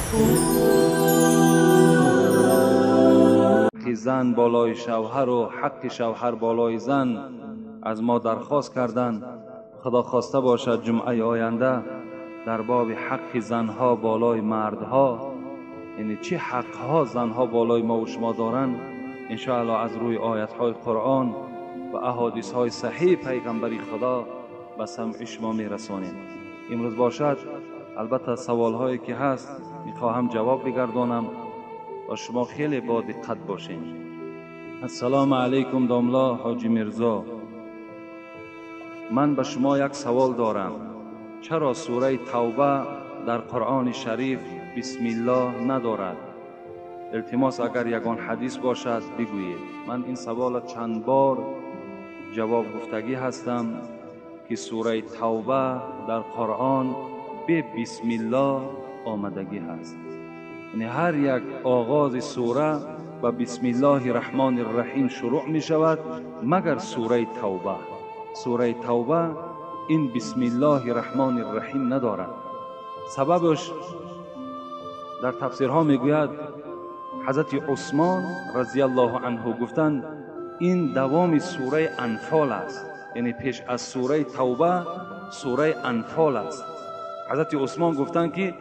حق زن بالای شوهر و حق شوهر بالای زن از ما درخواست کردند. خدا خواسته باشد جمعه آینده در باب حق زنها بالای مردها، یعنی چه حقها زنها بالای ما و شما دارند، انشاءالله از روی آیتهای قرآن و احادیث های صحیح پیغمبری خدا به سمع شما میرسانیم. امروز باشد البته سوال هایی که هست میخواهم جواب بگردانم و شما خیلی با دقت باشین. السلام علیکم داملا حاجی میرزا، من به شما یک سوال دارم. چرا سوره توبه در قرآن شریف بسم الله ندارد؟ التماس اگر یگان حدیث باشد بگویید. من این سوال چند بار جواب گفتگی هستم که سوره توبه در قرآن به بسم الله آمدگی هست. یعنی هر یک آغاز سوره به بسم الله الرحمن الرحیم شروع می شود مگر سوره توبه. سوره توبه این بسم الله الرحمن الرحیم ندارد. سببش در تفسیرها میگوید حضرت عثمان رضی الله عنه گفتند این دوام سوره انفال است، یعنی پیش از سوره توبه سوره انفال است. حضرت عثمان گفتند که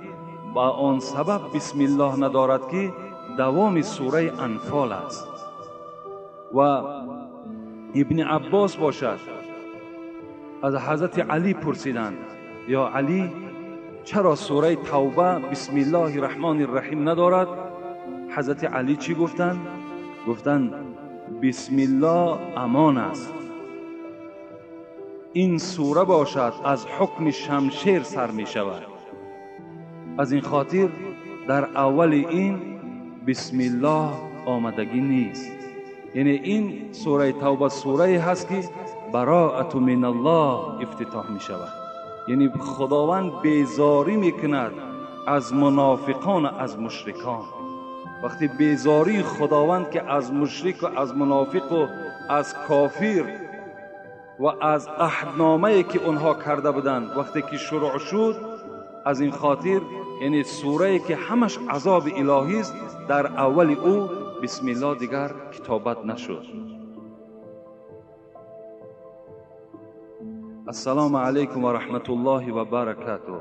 با آن سبب بسم الله ندارد که دوام سوره انفال است. و ابن عباس باشد از حضرت علی پرسیدند یا علی چرا سوره توبه بسم الله الرحمن الرحیم ندارد؟ حضرت علی چی گفتند؟ گفتند بسم الله امان است. این سوره باشد از حکم شمشیر سر می شود. از این خاطر در اول این بسم الله آمدگی نیست. یعنی این سوره توبه سوره هست که براءت من الله افتتاح می شود. یعنی خداوند بیزاری می کند از منافقان و از مشرکان. وقتی بیزاری خداوند که از مشرک و از منافق و از کافر و از عهدنامه که اونها کرده بودند وقتی که شروع شد، از این خاطر یعنی سوره که همش عذاب الهی است در اول او بسم الله دیگر کتابت نشد. السلام علیکم و رحمت الله و برکاته.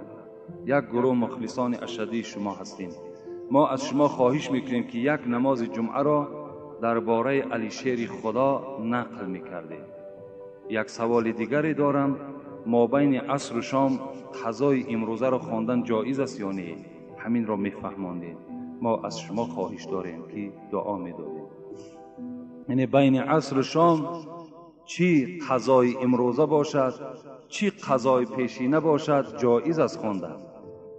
یک گروه مخلصان اشدی شما هستیم. ما از شما خواهش میکنیم که یک نماز جمعه را درباره علی شیر خدا نقل میکردیم. یک سوال دیگری دارم، ما بین عصر و شام قضای امروزه را خواندن جایز است یا نه؟ همین را میفهماندیم. ما از شما خواهش داریم که دعا میدادیم. یعنی بین عصر و شام چی قضای امروزه باشد چی قضای پیشینه باشد جایز است خواندن.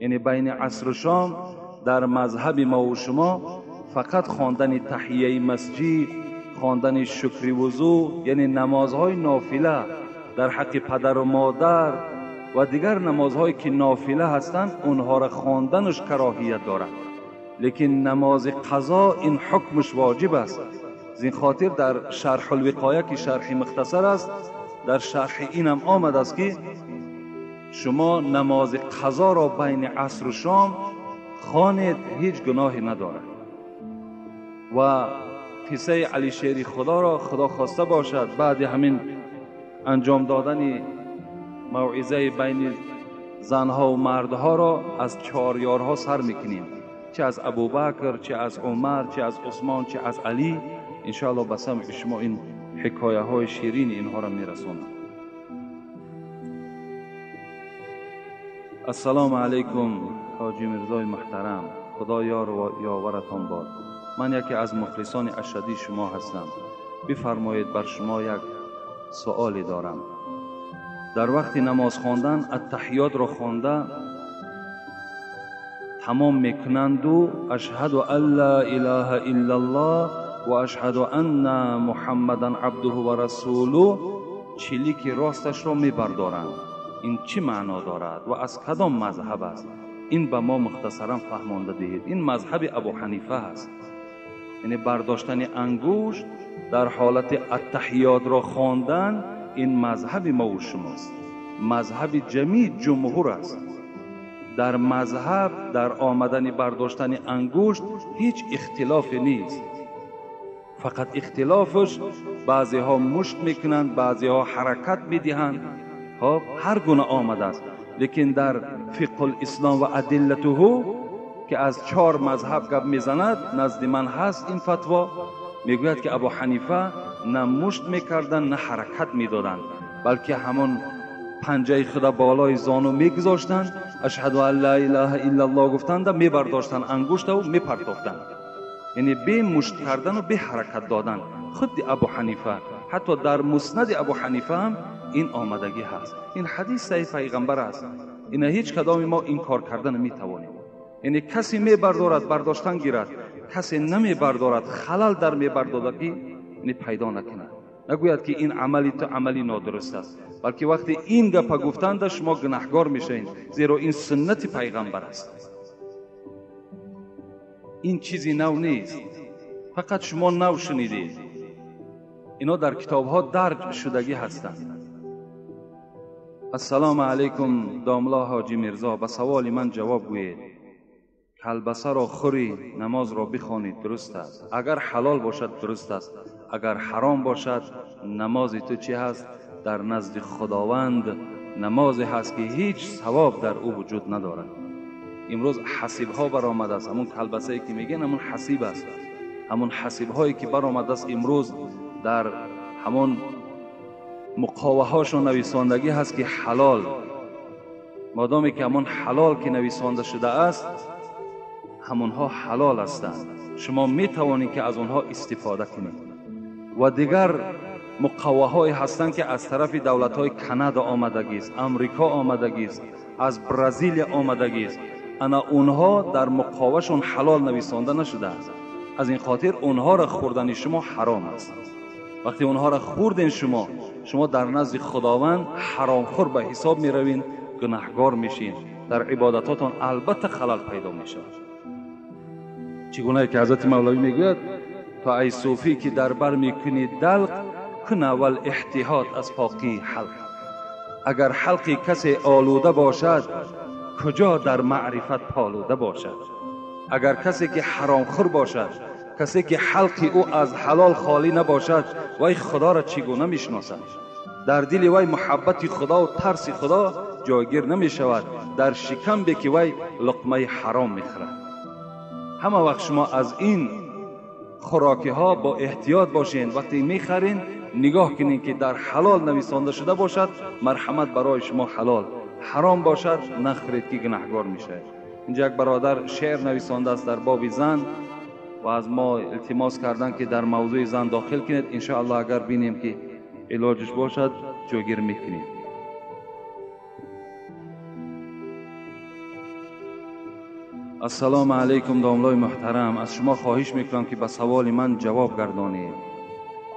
یعنی بین عصر و شام در مذهب ما و شما فقط خواندن تحیه مسجد، خواندن شکر وضو، یعنی نمازهای نافله در حق پدر و مادر و دیگر نمازهایی که نافله هستند اونها را خواندنش کراهیت دارد. لیکن نماز قضا این حکمش واجب است. از این خاطر در شرح الوقایه که شرح مختصر است، در شرح اینم آمد است که شما نماز قضا را بین عصر و شام خوانید هیچ گناهی ندارد. و قصه علی شیر خدا را خدا خواسته باشد بعد همین انجام دادن موعظه بین زنها و مردها را از چهار یارها سر میکنیم، چه از ابوبکر، چه از عمر، چه از عثمان، چه از علی. انشاءالله به سمع شما این حکایه های شیرین اینها را میرسونم. السلام علیکم حاجی میرزای محترم، خدا یار و یاورتان باد. من یکی از مخلصان اشدی شما هستم. بفرمایید بر شما یک سوالی دارم. در وقت نماز خواندن التحیات را خوانده تمام میکنند و اشهد ان لا اله الا الله و اشهد ان محمدا عبده و رسوله چلیک راستش را میبردارند. این چی معنا دارد و از کدام مذهب است؟ این به ما مختصرا فهمانده دهید. این مذهب ابو حنیفه است. یعنی برداشتن انگشت در حالت التحیات را خواندن این مذهب ما و شماست، مذهب جمیع جمهور است. Дар мазҳаб дар омадани бардоштани ангушт ҳеҷ ихтилофе нест. Фақат ихтилофаш баъзеҳо мушт мекунанд, баъзеҳо ҳаракат медиҳанд. Хоб ҳар гуна омадааст. Лекин дар фиқҳ ислом ва адиллатуҳу ки аз 4 мазҳаб гап мезанад, назди ман ҳаст ин фатво, мегӯяд ки Абу Ҳанифа на мушт мекарданд, на ҳаракат медоданд, балки ҳамон панҷаи худа болои зону мегузоштанд, ашҳаду ан ла илаҳа иллаллоҳ гуфтанда мебардоштанд ангуштаву мепартофтанд. Яъне бе мушт кардану бе ҳаракат додан. Худи Абу Ҳанифа, ҳатто дар муснади Абу Ҳанифа ҳам ин омадагӣ ҳаст. Ин ҳадис саҳиҳи пайғамбар аст. Ина ҳеҷ кадоми мо инкор карда наметавонем. Яъне касе мебардорад, бардоштан гирад, касе намебардорад, халал дар мебардодагӣ яъне пайдо накунад. Нагӯяд ки ин амали ту амали нодуруст аст, балки вақте ин гапа гуфтанда шумо гунаҳгор мешавед, зеро ин суннати пайғамбар аст. Ин чизи нав нест, фақат шумо нав шунидед. Ино дар китобҳо дарҷ шудагӣ ҳастанд. Ассалому алайкум домла ҳоҷи Мирзо, ба саволи ман ҷавоб гӯед. Калбасаро хӯрӣ, намозро бихонӣ, дуруст аст. Агар ҳалол бошад дуруст аст, агар ҳаром бошад намози ту чӣ ҳаст? Дар назди Худованд намозе ҳаст ки ҳеҷ савоб дар ӯ вуҷуд надорад. Имрӯз ҳасибҳо баромадааст. Ҳамон калбасае ки мегӯянд ҳамон ҳасиб аст. Ҳамон ҳасибҳое ки баромадааст имрӯз дар ҳамон муқоваҳошон нависондагӣ ҳаст ки ҳалол. Модоме ки ҳамон ҳалол ки нависонда шудааст, ҳамонҳо ҳалол ҳастанд. Шумо метавонед ки аз онҳо истифода кунед. Ва дигар муқоваҳое ҳастанд ки аз тарафи давлатҳои Канада омадагист, Амрико омадагист, аз Бразилия омадагист. Ана онҳо дар муқовашон ҳалол нависонда нашудааст. Аз ин хотир онҳоро хӯрдани шумо ҳаром аст. Вақте онҳоро хӯрден шумо дар назди Худованд ҳаромхӯр ба ҳисоб меравед, гунаҳгор мешин, дар ибодатотон албатта халал пайдо мешавад. Чӣ гунае ки ҳазрати Мавлавӣ мегӯяд: то ай суфӣ ки дар бар мекунӣ далқ, кун аввал эҳтиёт аз покии ҳалқ. Агар ҳалқи касе олуда бошад, куҷо дар маърифат полуда бошад? Агар касе ки ҳаромхӯр бошад, касе ки ҳалқи ӯ аз ҳалол холӣ набошад, вай Худоро чӣ гуна мешиносад? Дар дили вай муҳаббати Худо ва тарси Худо ҷойгир намешавад, дар шикамбе ки вай луқмаи ҳаром мехӯрад. Ҳама вақт шумо аз ин хӯрокиҳо бо эҳтиёт бошед. Вақте мехарин нигоҳ кунед ки дар ҳалол нависонда шуда бошад, марҳамат барои шумо ҳалол. Ҳаром бошад нахӯред ки гунаҳгор мешавед. Инҷа як бародар шеър нависондааст дар боби зан ва аз мо илтимос карданд ки дар мавзӯи зан дохил кунед. Иншоаллоҳ агар бинем ки илоҷш бошад ҷойгир мекунем. Ассалому алайкум домлои муҳтарам, аз шумо хоҳиш мекунам ки ба саволи ман ҷавоб гардонед.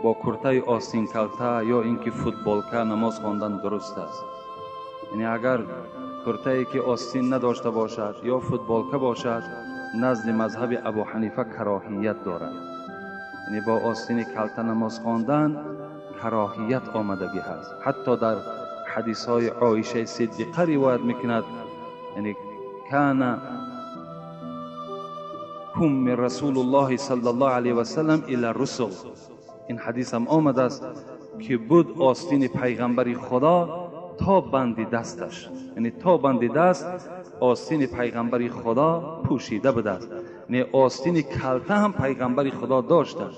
Бо куртаи остинкалта ё ин ки футболка намоз хондан дуруст аст? Яъне агар куртае ки остин надошта бошад ё футболка бошад, назди мазҳаби Абу Ҳанифа кароҳият дорад. Яъне бо остини калта намоз хондан кароҳият омадагӣ ҳаст. Ҳатто дар ҳадисҳои Оишаи Сиддиқа ривоят мекунад, яъне кана кум Расулуллоҳи саллаллоҳу алайҳи васаллам ила русул. Ин ҳадис ҳам омадааст ки буд остини пайғамбари Худо то банди дасташ, яъне то банди даст остини пайғамбари Худо пӯшида будааст. Яъне остини калта ҳам пайғамбари Худо доштанд.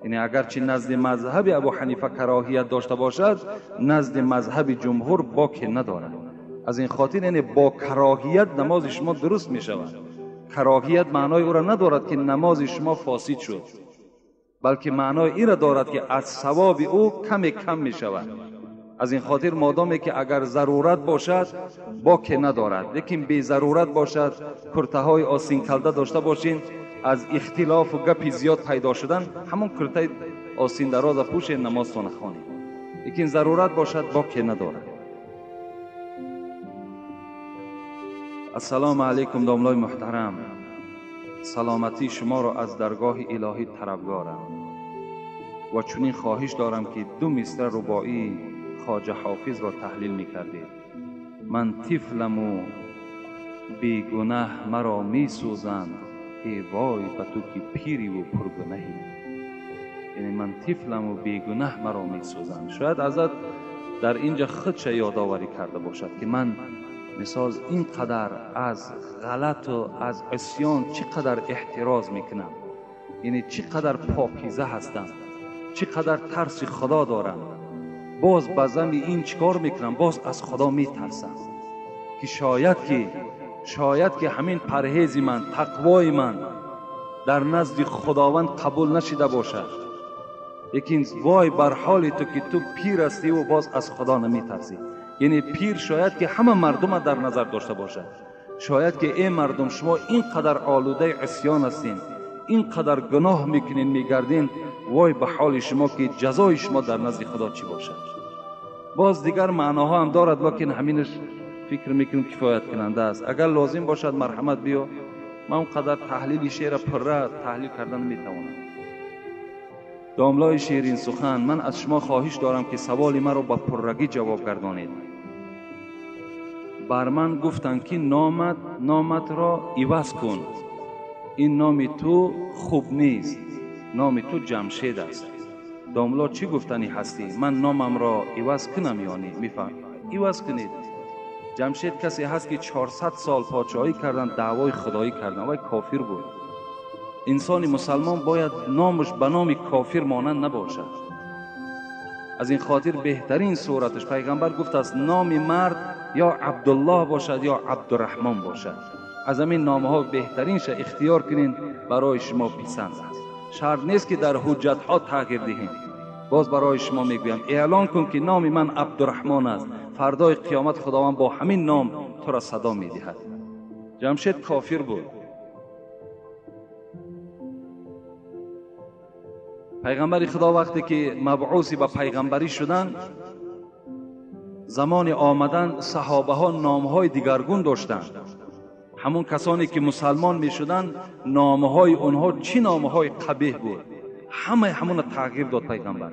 Яъне агарчи назди мазҳаби Абу Ҳанифа кароҳият дошта бошад, назди мазҳаби ҷумҳур боке надорад. Аз ин хотир яъне бо кароҳият намози шумо дуруст мешавад. Кароҳият маънои ӯро надорад ки намози шумо фосид шуд, балки маънои инро дорад ки аз савоби ӯ каме кам мешавад. Аз ин хотир модоме ки агар зарурат бошад боке надорад, лекин безарурат бошад, куртаҳои остинкалда дошта бошин, аз ихтилофу гапи зиёд пайдо шудан ҳамон куртаи остиндароза пӯшед, намозтона хонед. Лекин зарурат бошад боке надорад. Ассалому алайкум домлои муҳтарам, саломатии шуморо аз даргоҳи илоҳӣ талабгорам ва чунин хоҳиш дорам ки 2 мисра рубоии хоҷа Ҳофизро таҳлил мекардед. Ман тифламу Бегунаҳ маро месӯзанд, эй вой ба ту ки пирӣ ва пургунаҳӣ. Яъне ман тифлам ва бегунаҳ маро месӯзанд. Шояд ҳазрат дар инҷа худша ёдоварӣ карда бошад ки ман мисол ин қадар аз ғалату аз исён чӣ қадар эҳтироз мекунам, яъне чӣ қадар покиза ҳастам, чӣ қадар тарси худо дорам. Боз ба зами ин чӣ кор мекунам? Боз аз худо метарсам ки шояд ки ҳамин парҳези ман, тақвои ман дар назди худованд қабул нашида бошад. Лекин вой бар ҳоли ту ки ту пир ҳастӣ ва боз аз худо наметарсӣ. Яъне пир шояд ки ҳама мардума дар назар дошта бошад. Шояд ки эй мардум, шумо ин қадар олудаи исён ҳастин, ин қадар гуноҳ мекунин, мегардин, вой ба ҳоли шумо ки ҷазои шумо дар назди худо чӣ бошад. Боз дигар маъноҳо ҳам дорад, лекин ҳаминаш фикр мекунам кифоят кунанда аст. Агар лозим бошад марҳамат биё, ман он қадар таҳлили шеъра пурра таҳлил кардан наметавонам. Домлои ширин сухан, ман аз шумо хоҳиш дорам ки саволи маро ба пуррагӣ ҷавоб гардонед. Бар ман гуфтанд ки номатро иваз кун, ин номи ту хуб нест, номи ту Ҷамшед аст. Домло чӣ гуфтанӣ ҳастӣ? Ман номамро иваз кунам ё не? Мефаҳмам. Иваз кунед. Ҷамшед касе ҳаст ки 400 сол подшоҳӣ кардан, даъвои худоӣ кардан, вай кофир буд. Инсони мусалмон бояд номаш ба номи кофир монанд набошад. Аз ин хотир беҳтарин сураташ пайғамбар гуфтааст номи мард ё Абдуллоҳ бошад ё Абдурраҳмон бошад. Аз ҳамин номҳо беҳтаринша ихтиёр кунед, барои шумо писанд аст. Шарт нест ки дар ҳуҷҷатҳо тағйир диҳем. Боз барои шумо мегӯям, эълон кун ки номи ман Абдурраҳмон аст. Фардои қиёмат худованд бо ҳамин ном туро садо медиҳад. Ҷамшед кофир буд. Пайғамбари худо вақте ки мабъуси ба пайғамбарӣ шуданд, замони омадан саҳобаҳо номҳои дигаргун доштанд. Ҳамон касоне ки мусалмон мешуданд, номҳои онҳо чӣ номҳои қабеҳ буд, ҳамаи ҳамонро тағйир дод пайғамбар.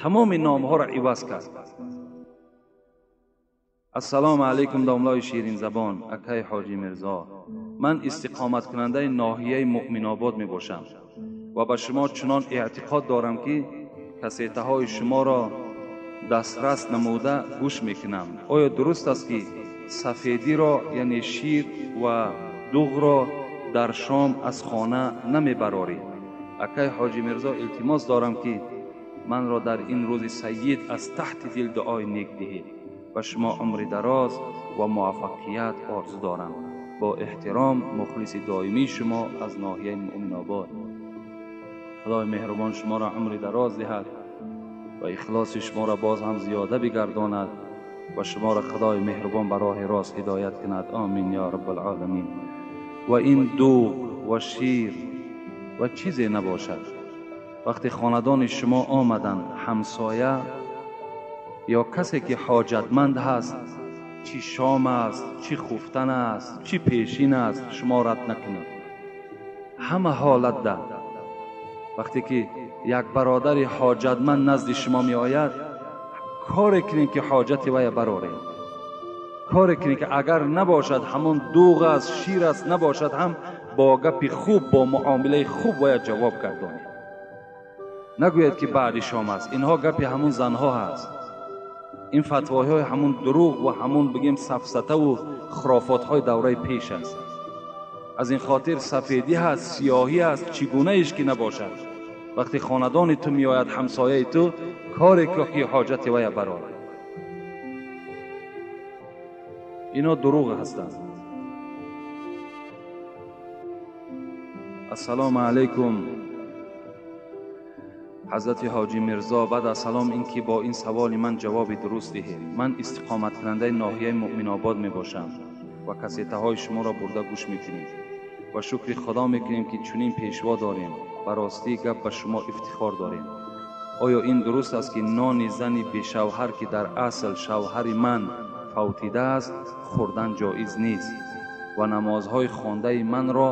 Тамоми номҳоро иваз кард. Ассалому алайкум домлои ширинзабон, акаи ҳоҷи Мирзо. Ман истиқоматкунандаи ноҳияи Муъминобод мебошам ва ба шумо чунон эътиқод дорам ки кассетаҳои шуморо дастрас намуда гӯш мекунам. Оё дуруст аст ки сафедиро, яъне шир ва дуғро дар шом аз хона намебароред? Акаи ҳоҷи Мирзо, илтимос дорам ки манро дар ин рӯзи сайид аз таҳти дил дуои нек диҳед. Ба шумо умри дароз ва муваффақият орзу дорам. Бо эҳтиром, мухлиси доимии шумо аз ноҳияи Муъминобод. Худои меҳрубон шуморо умри дароз диҳад ва ихлоси шуморо боз ҳам зиёда бигардонад ва шуморо худои меҳрубон ба роҳи рост ҳидоят кунад. Омин ё раббалъоламин. Ва ин дуғ ва шир ва чизе набошад. Вақте хонадони шумо омаданд, ҳамсоя ё касе ки ҳоҷатманд ҳаст, чӣ шом аст, чӣ хуфтан аст, чӣ пешин аст, шумо рад накунед. Ҳама ҳолат да вақте ки як бародари ҳоҷатманд назди шумо меояд, коре кунед ки ҳоҷати вая бароред. Коре кунед ки агар набошад ҳамон дуғ аст, шир аст, набошад ҳам бо гапи хуб, бо муомилаи хуб бояд ҷавоб гардонед. Нагӯяд ки баъди шом аст. Инҳо гапи ҳамун занҳо ҳаст. Ин фатвоҳои ҳамун дурӯғ ва ҳамун бигем сафсатаву хурофотҳои давраи пеш аст. Аз ин хотир сафедӣ ҳаст, сиёҳӣ ҳаст, чӣ гунаеш ки набошад. Вақте хонадони ту меояд, ҳамсояи ту, коре кун ки ҳоҷати вая барорад. Ино дурӯғ ҳастанд. Ассалому алайкум ҳазрати ҳоҷи Мирзо. Баъд аз салом ин ки бо ин саволи ман ҷавоби дуруст диҳед. Ман истиқоматкунандаи ноҳияи Муъминобод мебошам ва кассетаҳои шуморо бурда гӯш мекунем ва шукри худо мекунем ки чунин пешво дорем. Ба ростӣ гап ба шумо ифтихор дорем. Оё ин дуруст аст ки нони зани бешавҳар ки дар асл шавҳари ман фавтидааст хӯрдан ҷоиз нест ва намозҳои хондаи манро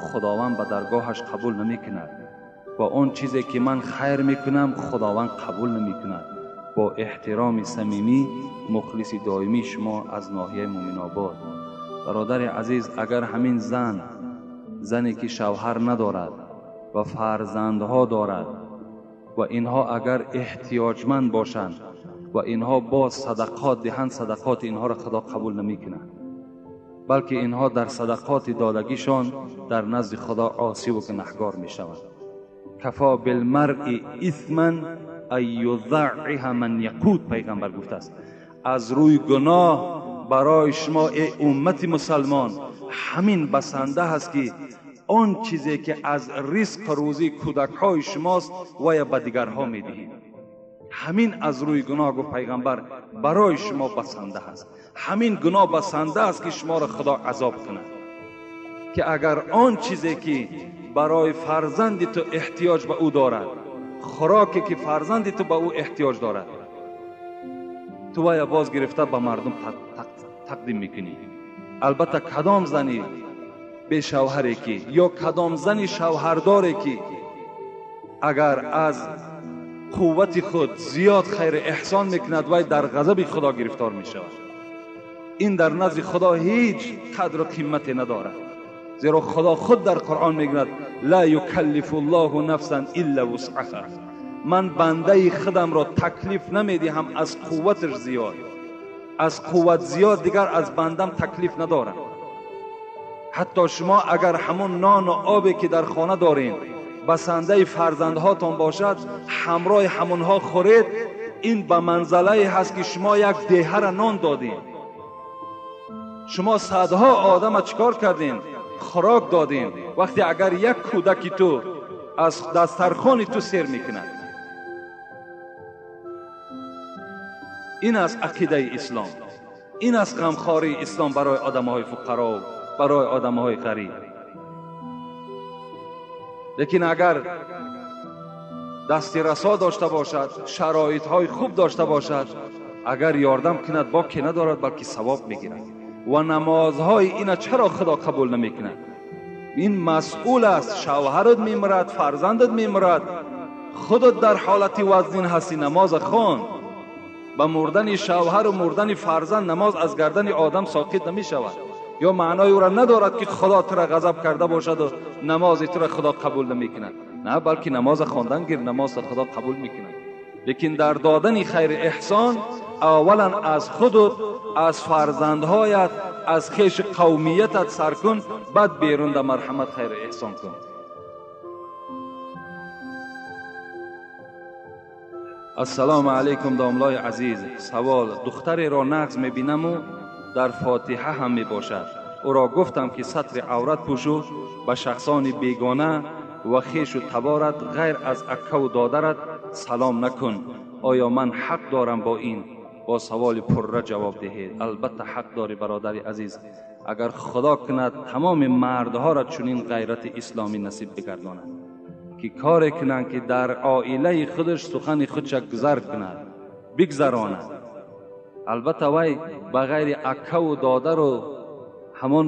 худованд ба даргоҳаш қабул намекунад ва он чизе ки ман хайр мекунам худованд қабул намекунад? Бо эҳтироми самимӣ, мухлиси доимии шумо аз ноҳияи Муъминобод. Бародари азиз, агар ҳамин зан, зане ки шавҳар надорад ва фарзандҳо дорад ва инҳо агар эҳтиёҷманд бошанд ва инҳо боз садақот диҳанд, садақоти инҳоро Худо қабул намекунад, балки инҳо дар садақоти додагишон дар назди Худо осӣ ва гунаҳгор мешаванд. Кафо билмаръи исман ан юзаъиҳа ман яқут, пайғамбар гуфтааст. Аз рӯи гуноҳ барои шумо эй уммати мусалмон ҳамин басанда ҳаст ки он чизе ки аз ризқ рӯзии кӯдакҳои шумост вая ба дигарҳо медиҳед. Ҳамин аз рӯи гуноҳ, гуфт пайғамбар, барои шумо басанда ҳаст. Ҳамин гуноҳ басанда аст ки шуморо Худо азоб кунад, ки агар он чизе ки барои фарзанди ту эҳтиёҷ ба ӯ дорад, хӯроке ки фарзанди ту ба ӯ эҳтиёҷ дорад, ту вая боз гирифта ба мардум тақдим мекунӣ. Албатта кадом зани бешавҳаре ки ё кадом зани шавҳардоре ки агар аз қуввати худ зиёд хайр эҳсон мекунад, вай дар ғазаби Худо гирифтор мешавад. Ин дар назди Худо ҳеҷ қадру қимате надорад, зеро Худо худ дар Қуръон мегӯяд: ла юкаллифу ллоҳу нафсан илла вусъаҳа. Ман бандаи худамро таклиф намедиҳам аз қувваташ зиёд, аз қувват зиёд дигар аз бандам таклиф надорам. Ҳатто шумо агар ҳамон нону обе ки дар хона доред басандаи фарзандҳотон бошад, ҳамроҳи ҳамонҳо хӯред, ин ба манзалае ҳаст ки шумо як деҳара нон додед. Шумо садҳо одама чикор кардем? Хӯрок додем. Вақте агар як кӯдаки ту аз дастархони ту сер мекунад, ин аст ақидаи ислом, ин аст ғамхории ислом барои одамҳои фуқаро, барои одамҳои ғариб. Лекин агар дасти расо дошта бошад, шароитҳои хуб дошта бошад, агар ёрдам кунад боке надорад, балки савоб мегирад. Ва намозҳои ина чаро Худо қабул намекунад? Ин масъул аст. Шавҳарат мемирад, фарзандат мемирад, худат дар ҳолати вазнин ҳастӣ, намоза хон. Ба мурдани шавҳару мурдани фарзанд намоз аз гардани одам соқит намешавад. Ё маънои ӯро надорад ки Худо тура ғазаб карда бошаду намози тура Худо қабул намекунад. На, балки намоза хондан гир, намоза Худо қабул мекунад. Лекин дар додани хайри эҳсон аввалан аз худут, аз фарзандҳоят, аз хеши қавмиятат сар кун, баъд берун да марҳамат хайри эҳсон кун. Ассалому алайкум домлои азиз. Савол: духтареро нағз мебинаму дар фотиҳа ҳам мебошад. Ӯро гуфтам ки сатри аврат пӯшу ба шахсони бегона ва хешу таборат ғайр аз аккаву додарат салом накун. Оё ман ҳақ дорам бо ин? Бо саволи пурра ҷавоб диҳед. Албатта ҳақ дорӣ бародари азиз. Агар Худо кунад тамоми мардҳоро чунин ғайрати исломӣ насиб бигардонад ки коре кунанд ки дар оилаи худаш сухани худша гузар кунад, бигзаронад. Албатта вай ба ғайри аккаву додару ҳамон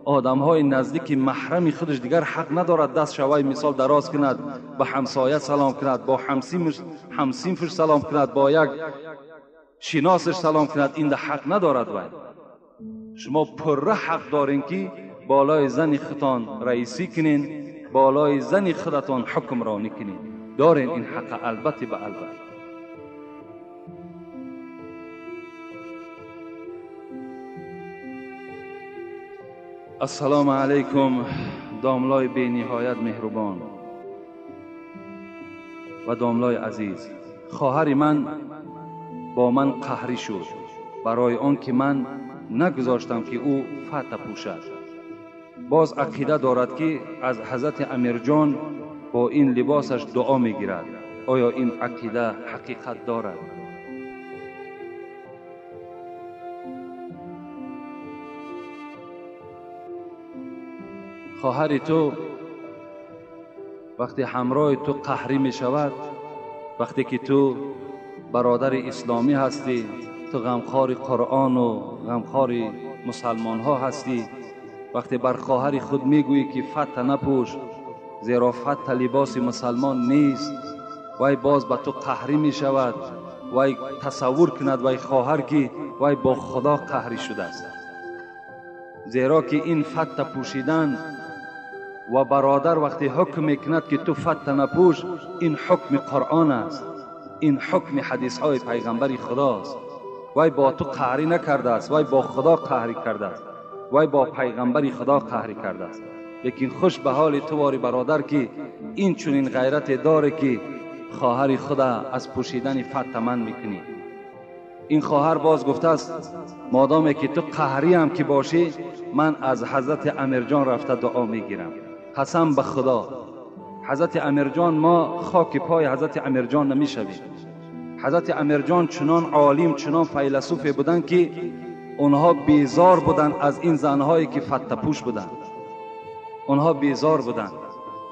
одамҳои наздики маҳрами худаш дигар ҳақ надорад даст шавай мисол дароз кунад, ба ҳамсоя салом кунад, бо ҳамсинфаш салом кунад, бо як шиносаш салом кунад. Ин ҳақ надорад вай. Шумо пурра ҳақ дорем ки болои зани худтон раисӣ кунен, болои зани худатон ҳукмронӣ кунед. Дорен ин ҳақа албатта ба албатта. Ассалому алайкум домлои бениҳоят меҳрубон ва домлои азиз. Хоҳари ман бо ман қаҳрӣ шуд барои он ки ман нагузоштам ки ӯ фата пӯшад. Боз ақида дорад ки аз ҳазрати Амирҷон бо ин либосаш дуо мегирад. Оё ин ақида ҳақиқат дорад? Хоҳари ту вақте ҳамроҳи ту қаҳрӣ мешавад, вақте ки ту бародари исломӣ ҳастӣ, ту ғамхори Қуръону ғамхори мусалмонҳо ҳастӣ, вақте бар хоҳари худ мегӯӣ ки фата напӯш, зеро фата либоси мусалмон нест, вай боз ба ту қаҳрӣ мешавад, вай тасаввур кунад вай хоҳар ки вай бо Худо қаҳрӣ шудааст. Зеро ки ин фатта пӯшидан ва бародар вақте ҳукм мекунад ки ту фатта напӯш, ин ҳукми Қуръон аст, ин ҳукми ҳадисҳои пайғамбари Худост. Вай бо ту қаҳрӣ накардааст, вай бо Худо қаҳрӣ кардааст, вай бо пайғамбари Худо қаҳрӣ кардааст. Лекин хуш ба ҳоли ту вори бародар ки ин чунин ғайрате доре ки хоҳари худа аз пӯшидани фатта ман мекунӣ. Ин хоҳар боз гуфтааст модоме ки ту қаҳриам ки бошӣ, ман аз ҳазрати Амирҷон рафта дуо мегирам. Қасам ба Худо, ҳазрати Амирҷон, мо хоки пои ҳазрати Амирҷон намешавем. Ҳазрати Амирҷон чунон олим, чунон файласуфе буданд ки онҳо безор буданд аз ин занҳое ки фаттапӯш буданд. Онҳо безор буданд.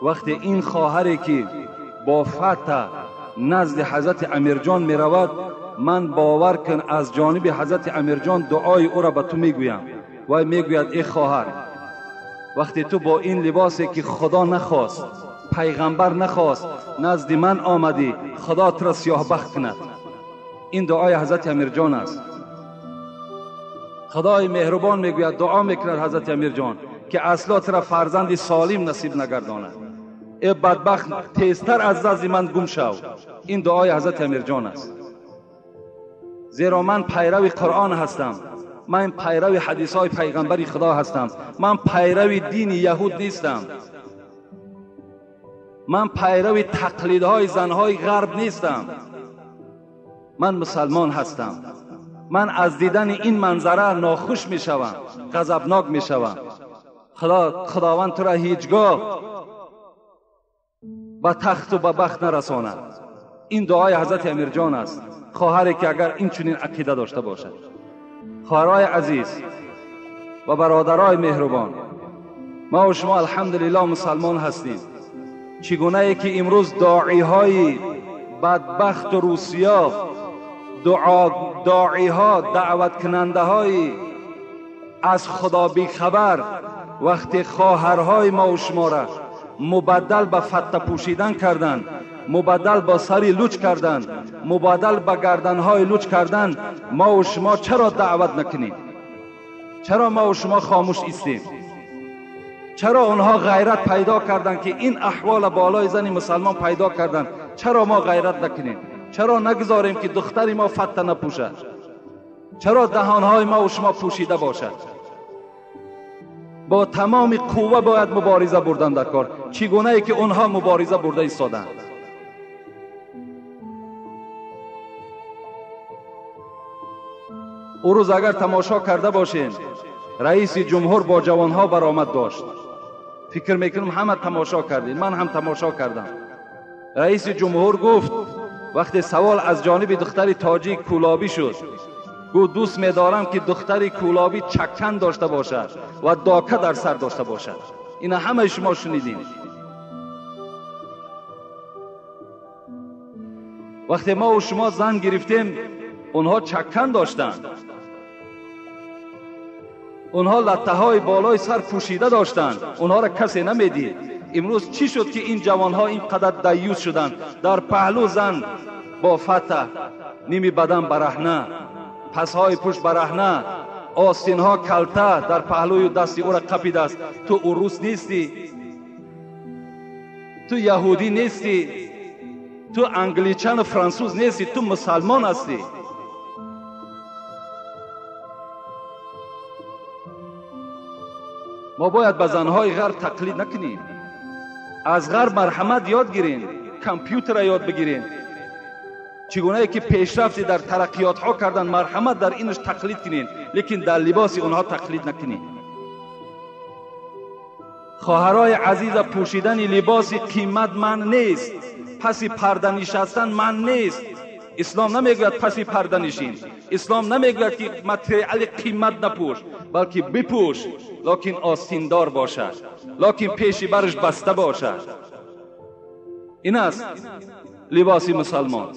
Вақте ин хоҳаре ки бо фатта назди ҳазрати Амирҷон меравад, ман бовар кун аз ҷониби ҳазрати Амирҷон дуои ӯро ба ту мегӯям. Вай мегӯяд эй хоҳар, вақте ту бо ин либосе ки Худо нахост, пайғамбар нахост, назди ман омадӣ, Худо туро сиёҳбахт кунад. Ин дуои ҳазрати Амирҷон аст. Худои меҳрубон мегӯяд, дуо мекунад ҳазрати Амирҷон ки асло туро фарзанди солим насиб нагардонад. Эй бадбахт, тезтар аз назди ман гум шав. Ин дуои ҳазрати Амирҷон аст. Зеро ман пайрави Қуръон ҳастам, ман пайрави ҳадисҳои пайғамбари Худо ҳастам, ман пайрави дини яҳуд нестам, ман пайрави тақлидҳои занҳои ғарб нестам, ман мусалмон ҳастам. Ман аз дидани ин манзара нохуш мешавам, ғазабнок мешавам. Худованд туро ҳеҷ гоҳ ба тахту ба бахт нарасонад. Ин дуои ҳазрати Амирҷон аст. Хоҳаре ки агар ин чунин ақида дошта бошад. Хоҳарҳои азиз ва бародарои меҳрубон, ма ва шумо алҳамдулиллоҳ мусалмон ҳастем. Чӣ гунае ки имрӯз доиҳои бадбахту русия, доиҳо, даъваткунандаҳои аз Худо бехабар вақте хоҳарҳои ма ва шуморо мубаддал ба фатта пӯшидан карданд, мубаддал ба сари луч карданд, мубаддал ба гарданҳои луч карданд, ма ва шумо чаро даъват накунем? Чаро ма ва шумо хомӯш истем? Чаро онҳо ғайрат пайдо карданд ки ин аҳвола болои зани мусалмон пайдо карданд? Чаро мо ғайрат накунем? Чаро нагузорем ки духтари мо фатта напӯшад? Чаро даҳонҳои ма ва шумо пӯшида бошад? Бо тамоми қувва бояд мубориза бурдан дар кор, чӣ гунае ки онҳо мубориза бурда истоданд. Ӯ рӯз агар тамошо карда бошем, раиси ҷумҳур бо ҷавонҳо баромад дошт. Фикр мекунам ҳама тамошо кардем, ман ҳам тамошо кардам. Раиси ҷумҳур гуфт вақте савол аз ҷониби духтари тоҷик кӯлобӣ шуд, гуфт дӯст медорам ки духтари кӯлобӣ чаккан дошта бошад ва дока дар сар дошта бошад. Ина ҳамаи шумо шунидем. Вақте мо ва шумо зан гирифтем, онҳо чаккан доштанд, онҳо латтаҳои болои сар пӯшида доштанд, онҳоро касе намедид. Имрӯз чӣ шуд ки ин ҷавонҳо ин қадар даюс шуданд? Дар паҳлӯ зан бо фатта, ними бадан бараҳна, пасҳои пушт бараҳна, остинҳо калта дар паҳлӯю дасти ӯро қапидааст. Ту урус нестӣ, ту яҳудӣ нестӣ, ту англичану франсуз нестӣ, ту мусалмон ҳастӣ. Мо бояд ба занҳои ғарб тақлид накунем. Аз ғарб марҳамат ёд гирем, компютера ёд бигирем. Чӣ гунае ки пешрафти дар тараққиётҳо кардан, марҳамат дар инаш тақлид кунем, лекин дар либоси онҳо тақлид накунем. Хоҳарои азиза, пӯшидани либоси қимат манъ нест, паси парда нишастан манъ нест. Ислом намегӯяд паси парда нишин, ислом намегӯяд ки материали қимат напӯш, балки бипӯш, локин остиндор бошад, локин пеши барш баста бошад. Ин аст либоси мусалмон.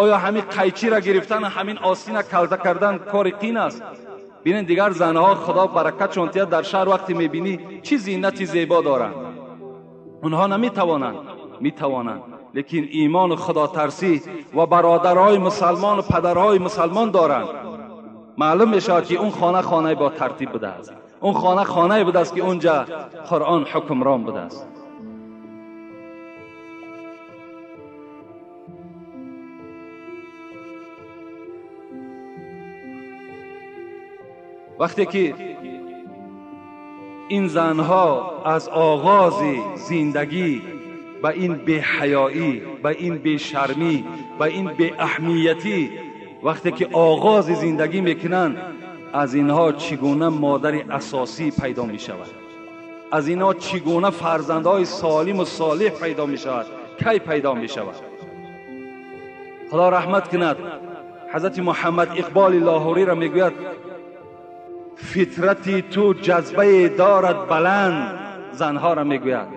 Оё ҳамин қайчиро гирифтан, ҳамин остина калта кардан кори қин аст? Бинед дигар занҳо, Худо баракатшон диҳад, дар шаҳр вақте мебинӣ чӣ зинати зебо доранд. Онҳо наметавонанд, метавонанд, лекин имону худотарсӣ ва бародарҳои мусалмону падарҳои мусалмон доранд. Маълум мешавад ки он хона хонаи бо тартиб будааст, Он хона хонае будааст ки унҷа Қуръон ҳукмрон будааст. Вақте ки ин занҳо аз оғози зиндагӣ ба ин беҳаёӣ, ба ин бешармӣ, ба ин беаҳамиятӣ вақте ки оғози зиндагӣ мекунанд, аз инҳо чӣ гуна модари асосӣ пайдо мешавад? Аз инҳо чӣ гуна фарзандҳои солиму солеҳ пайдо мешавад? Кай пайдо мешавад? Худо раҳмат кунад ҳазрати Муҳаммад Иқболи Лоҳуриро мегӯяд: фитрати ту ҷазбае дорад баланд. Занҳоро мегӯяд.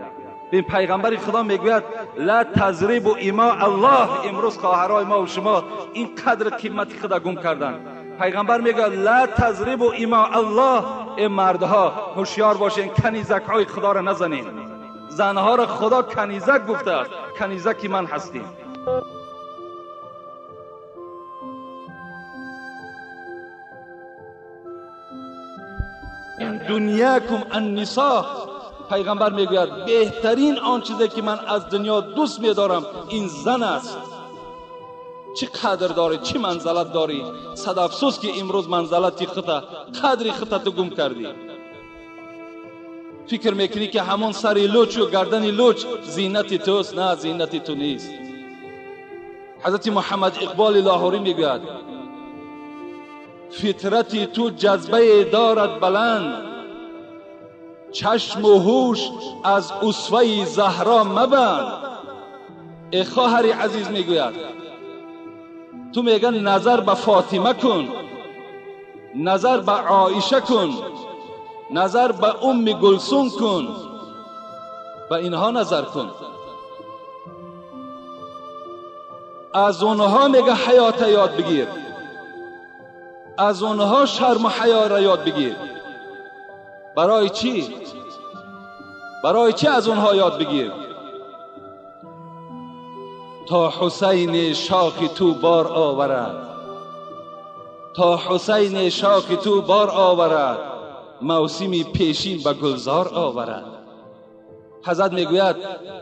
Бин пайғамбари Худо мегӯяд: ла тазрибу има Аллоҳ. Имрӯз хоҳарои мо ва шумо ин қадр қимати худа гум карданд. Пайғамбар мегӯяд: ла тазрибу има Аллоҳ. Э мардҳо ҳушёр бошен, канизакҳои Худоро назанед. Занҳоро Худо канизак гуфтааст, канизаки ман ҳастем. Дунякум аннисо. Пайғамбар мегӯяд беҳтарин он чизе ки ман аз дунё дӯст медорам ин зан аст. Чӣ қадр дорӣ, чӣ манзалат дорӣ. Сад афсӯс ки имрӯз манзалати хута, қадри хута ту гум кардӣ. Фикр мекунӣ ки ҳамон сари лучу гардани луч зинати туст. На, зинати ту нест. Ҳазрати Муҳаммад Иқболи Лоҳурӣ мегӯяд: фитрати ту ҷазбае дорад баланд, чашму ҳуш аз усваи Заҳро мабанд. Э хоҳари азиз, мегӯяд, ту мегӯяд назар ба Фотима кун, назар ба Оиша кун, назар ба Умми Гулсум кун, ба инҳо назар кун. Аз онҳо мега ҳаёта ёд бигир, аз онҳо шарму ҳаёро ёд бигир. Барои чӣ? Барои чӣ аз онҳо ёд бигир? То Ҳусайни шохи ту бор оварад, то Ҳусайни шохи ту бор оварад, мавсими пешин ба гулзор оварад. Ҳазрат мегӯяд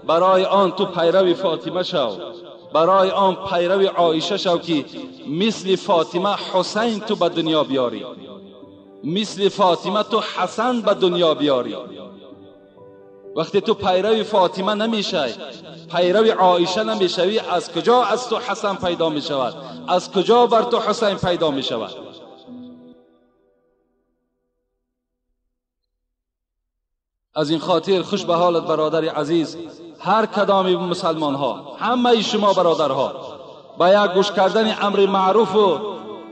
барои он ту пайрави Фотима шав, барои он пайрави Оиша шав ки мисли Фотима Ҳусайн ту ба дунё биёрӣ, мисли Фотима ту Ҳасан ба дунё биёрӣ. Вақте ту пайрави Фотима намешавӣ, пайрави Оиша намешавӣ, аз куҷо аз ту Ҳасан пайдо мешавад? Аз куҷо бар ту Ҳусайн пайдо мешавад? Аз ин хотир хуш ба ҳолат бародари азиз, ҳар кадоми мусалмонҳо, ҳамаи шумо бародарҳо, ба як гӯш кардани амри маъруфу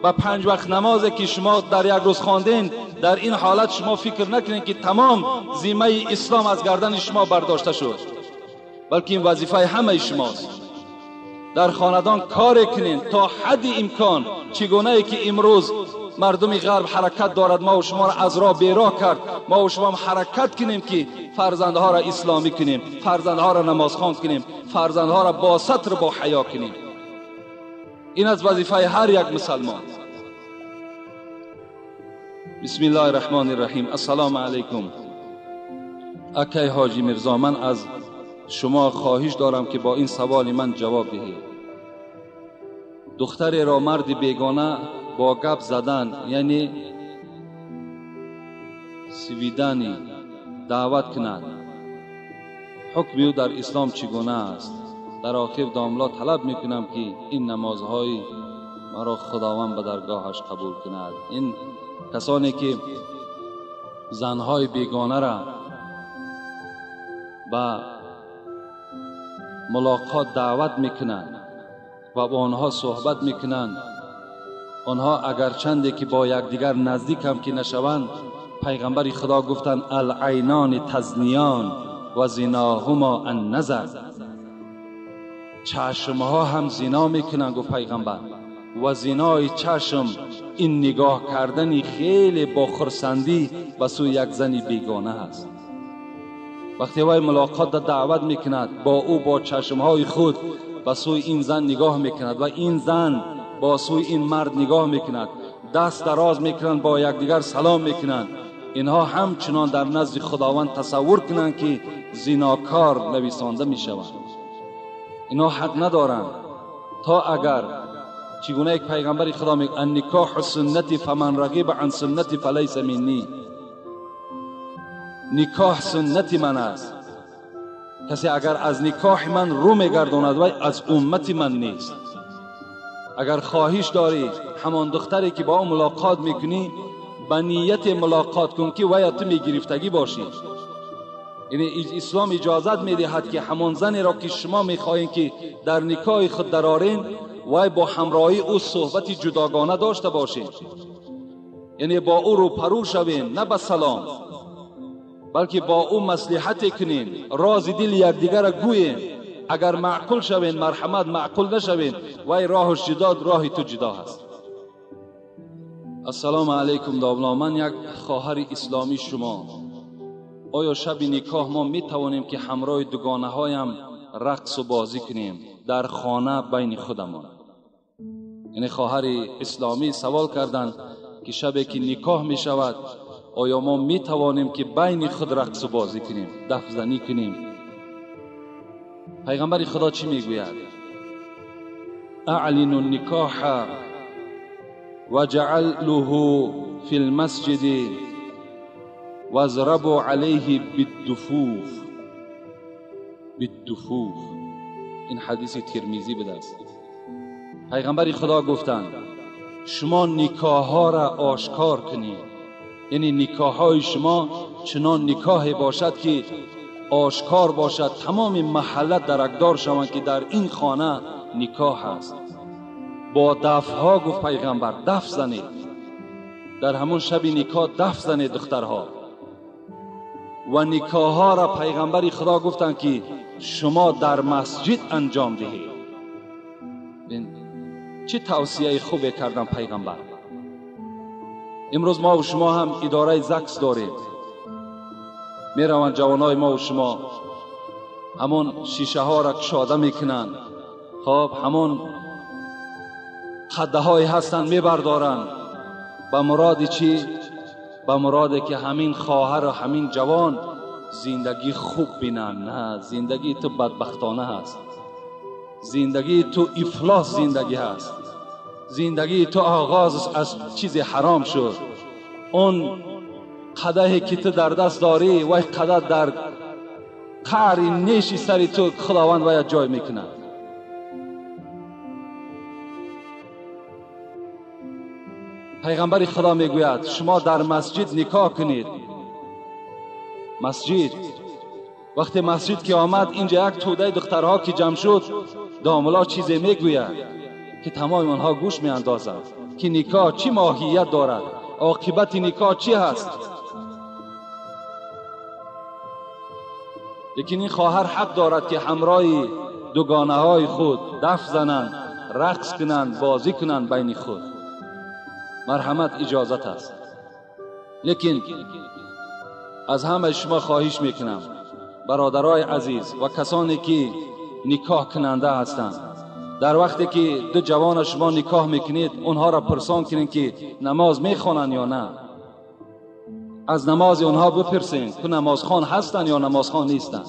ба панҷ вақт намозе ки шумо дар як рӯз хонден, дар ин ҳолат шумо фикр накунед ки тамом зиммаи ислом аз гардани шумо бардошта шуд, балки ин вазифаи ҳамаи шумост. Дар хонадон коре кунед то ҳадди имкон, чӣ гунае ки имрӯз мардуми ғарб ҳаракат дорад, мо ва шуморо аз роҳ бероҳ кард, мо ва шумо ҳаракат кунем ки фарзандҳоро исломӣ кунем, фарзандҳоро намозхон кунем, фарзандҳоро бо сатр бо ҳаё кунем. Ин аз вазифаи ҳар як мусалмон. Бисмиллоҳи раҳмони раҳим. Ассалому алайкум. Акай ҳоҷи Мирзо, ман аз шумо хоҳиш дорам ки бо ин саволи ман ҷавоб диҳед. Духтареро марди бегона бо гап задан, яъне свидани, даъват кунад, ҳукми ӯ дар ислом чӣ гуна аст? Дар охир домло талаб мекунам ки ин намозҳои маро Худованд ба даргоҳаш қабул кунад. Ин касоне ки занҳои бегонаро ба мулоқот даъват мекунанд ва бо онҳо суҳбат мекунанд, онҳо агарчанде ки бо якдигар наздик ҳам ки нашаванд, пайғамбари Худо гуфтанд: алайнони тазниён ва зиноҳумо анназар. Чашмҳо ҳам зино мекунанд, гуфт пайғамбар, ва зинои чашм ин нигоҳ кардани хеле бо хурсандӣ ба сӯи як зани бегона аст. Вақте вай мулоқотда даъват мекунад, бо ӯ бо чашмҳои худ ба сӯи ин зан нигоҳ мекунад ва ин зан бо сӯи ин мард нигоҳ мекунад, даст дароз мекунанд, бо якдигар салом мекунанд. اینها همچنان در نزد خداوند تصور کنند که زیناکار نویسانده میشوند. اینها حق ندارند تا اگر چگونه یک پیغمبر خدا میگه النکاح سنتی فمن رغب عن سنتی فلیس منی، نکاح سنت من است، کسی اگر از نکاح من رو میگرداند وی از امت من نیست. اگر خواهش داری همان دختری که با او ملاقات میکنی به نیت ملاقات کن که وی تو میگرفتگی باشی. یعنی اسلام اجازت میدهد که همان زنی را که شما میخواهید که در نکاح خود درارین وی با همراهی او صحبت جداگانه داشته باشین، یعنی با او روپرو شوین، نه به سلام، بلکه با او مصلحت کنین، راز دل یکدیگر را گویین. اگر معقول شوین مرحمت، معقول نشوین وی راهش جدا، راه تو جدا هست. السلام علیکم دابلا، من یک خواهر اسلامی شما، آیا شب نکاح ما می توانیم که همراه دوگانه هایم رقص و بازی کنیم در خانه بین خودمان؟ یعنی خواهر اسلامی سوال کردند که شبی که نکاح می شود آیا ما می توانیم که بین خود رقص و بازی کنیم، دف زنی کنیم؟ پیغمبر خدا چی می گوید؟ اعلنوا النکاح وجعلوه فی المسجد واضربوا علیه بالدفوف. بالدفوف، این حدیث ترمذی بوده است. پیغمبر خدا گفتند شما نکاح ها را آشکار کنید، یعنی نکاح های شما چنان نکاح باشد که آشکار باشد، تمام محله درکدار شوند که در این خانه نکاح است. با دف ها گفت پیغمبر دف زنید، در همون شب نکاح دف زنید دخترها. و نکاح ها را پیغمبر خدا گفتند که شما در مسجد انجام دهید. چه توصیه خوبی کردن پیغمبر. امروز ما و شما هم اداره زکس داریم، میروند جوانای ما و شما همون شیشه ها را کشاده میکنند، خب همون خده های هستند میبردارند، به مراد چی؟ به مراد که همین خواهر و همین جوان زندگی خوب بینن. نه، زندگی تو بدبختانه هست، زندگی تو افلاس زندگی هست، زندگی تو آغاز از چیز حرام شد. اون قدحی که تو در دست داری وای قدح در قعر نیشی سری تو خداوند باید جای میکنه. پیغمبر خدا میگوید شما در مسجد نکاح کنید. مسجد، وقتی مسجد که آمد اینجا یک توده دخترها که جمع شد، داملا چیزی میگوید که تمام آنها گوش میاندازند که نکاح چی ماهیت دارد، عاقبت نکاح چی هست. لیکن این خواهر حق دارد که همراه دوگانه های خود دف زنند، رقص کنند، بازی کنند بین خود. مرحمت اجازت است. لیکن از همه شما خواهش میکنم برادرای عزیز و کسانی که نکاح کننده هستند، در وقتی که دو جوان شما نکاح میکنید اونها را پرسان کنید که نماز میخوانند یا نه. از نماز اونها بپرسین که نمازخوان هستند یا نمازخوان نیستند.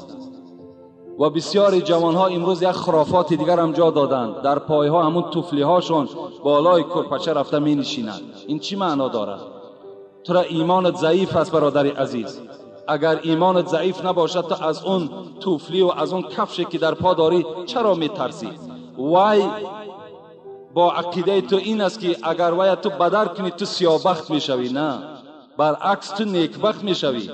و بسیاری جوانها امروز یک خرافات دیگر هم جا دادند، در پایها همون طفلی هاشون بالای کرپچه رفته می نشینند. این چی معنا دارد؟ تو را ایمانت ضعیف است برادر عزیز. اگر ایمانت ضعیف نباشد تو از اون طفلی و از اون کفشی که در پا داری چرا می ترسی؟ وای با عقیده تو این است که اگر وای تو بدر کنی تو سیابخت میشوی. نه، برعکس تو نیکبخت میشوی.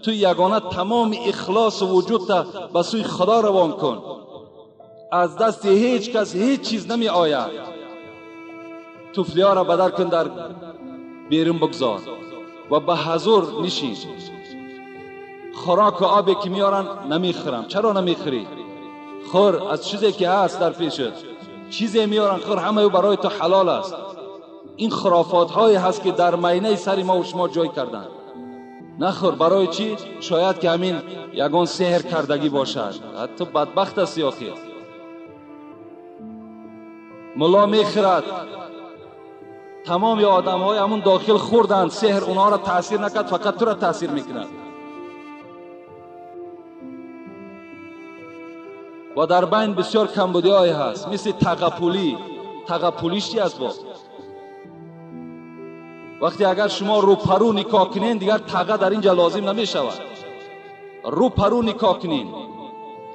تو یگانه تمام اخلاص و وجود تا به سوی خدا روان کن، از دست هیچ کس هیچ چیز نمی آید. طفلی ها را بدر کن، در بیرون بگذار و به حضور نشین. خوراک و آبی که میارن نمیخورم. چرا نمیخوری؟ خور از چیزی که هست در پیشت، چیزی میارن خور، همه او برای تو حلال است. این خرافات هایی هست که در مینه سر ما و شما جای کردن. نخور برای چی؟ شاید که همین یگان سحر کردگی باشد. حتی بدبخت است آخر. ملا میخرد، Тамоми одамҳои ҳамун дохил хӯрданд, сеҳр онҳоро таъсир накард, фақат туро таъсир мекунад. Ва дар байн бисёр камбудиҳое ҳаст, мисли тағапулӣ. Тағапулиш чи аст? Бо вақте агар шумо рӯпарӯ никоҳ кунед, дигар таға дар инҷа лозим намешавад. Рӯпарӯ никоҳ кунед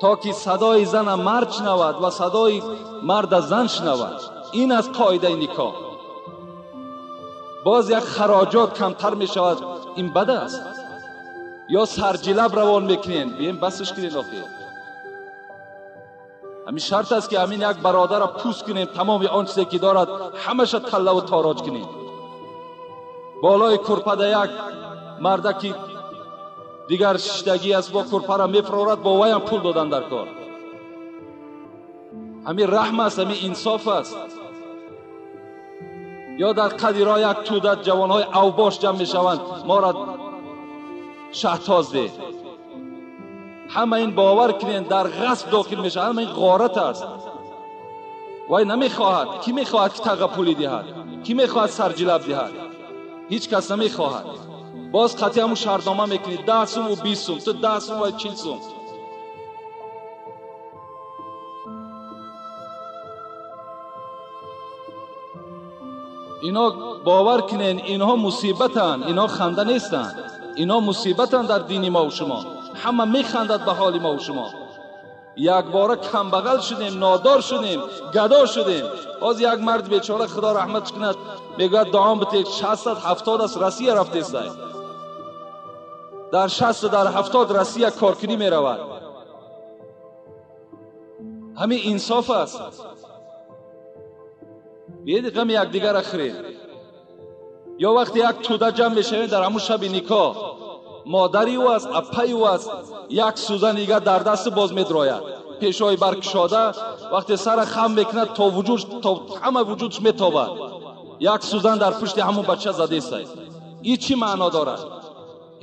то ки садои зана мард шунавад ва садои марда зан шунавад. Ин аз қоидаи никоҳ. Боз як хароҷот камтар мешавад, ин бад аст. Ё сарҷилаб равон мекунед, бием басш кунед охир. Ҳамин шарт аст ки ҳамин як бародарро пӯст кунем, тамоми он чизе ки дорад ҳамаша таллаву тороҷ кунем. Болои курпада як мардаки дигар шиштагӣ аст, бо курпара мефурорад, бо ваям пул додан дар кор. Ҳамин раҳм аст, ҳамин инсоф аст. Ё дар қади роҳ як тӯда ҷавонҳои авбош ҷамъ мешаванд, моро шаҳтоз деҳ. Ҳама ин бовар кунед, дар ғасб дохил мешавад, ҳама ин ғорат аст. Вай намехоҳад. Кӣ мехоҳад ки тағапулӣ диҳад? Кӣ мехоҳад сарҷилаб диҳад? Ҳеҷ кас намехоҳад. Боз қатъи ҳамун шартнома мекунӣ, 10 сум ва 20 сум, ту 10 сум ва 40 сум. Ино бовар кунед, инҳо мусибатанд, инҳо ханда нестанд, инҳо мусибатанд дар дини мо ва шумо. Ҳама механдад ба ҳоли мо ва шумо. Якбора камбағал шудем, нодор шудем, гадо шудем. Ҳоз як мард бечора, худо раҳматш кунад, мегӯяд дуом битед, 60-70 аст, Россия рафтестай. Дар 60 дар 70 Россия коркунӣ меравад. Ҳамин инсоф аст. Биед ғами якдигарро хӯред. Ё вақте як тӯда ҷамъ мешавем дар ҳамун шаби никоҳ, модари ӯ аст, аппаи ӯ аст, як сӯзан дигар дар дасту боз медрояд, пешҳои баркушода, вақте сара хам мекунад, то вуҷуд, то ҳама вуҷудш метобад. Як сӯзан дар пушти ҳамун бача задесай. Ин чӣ маъно дорад?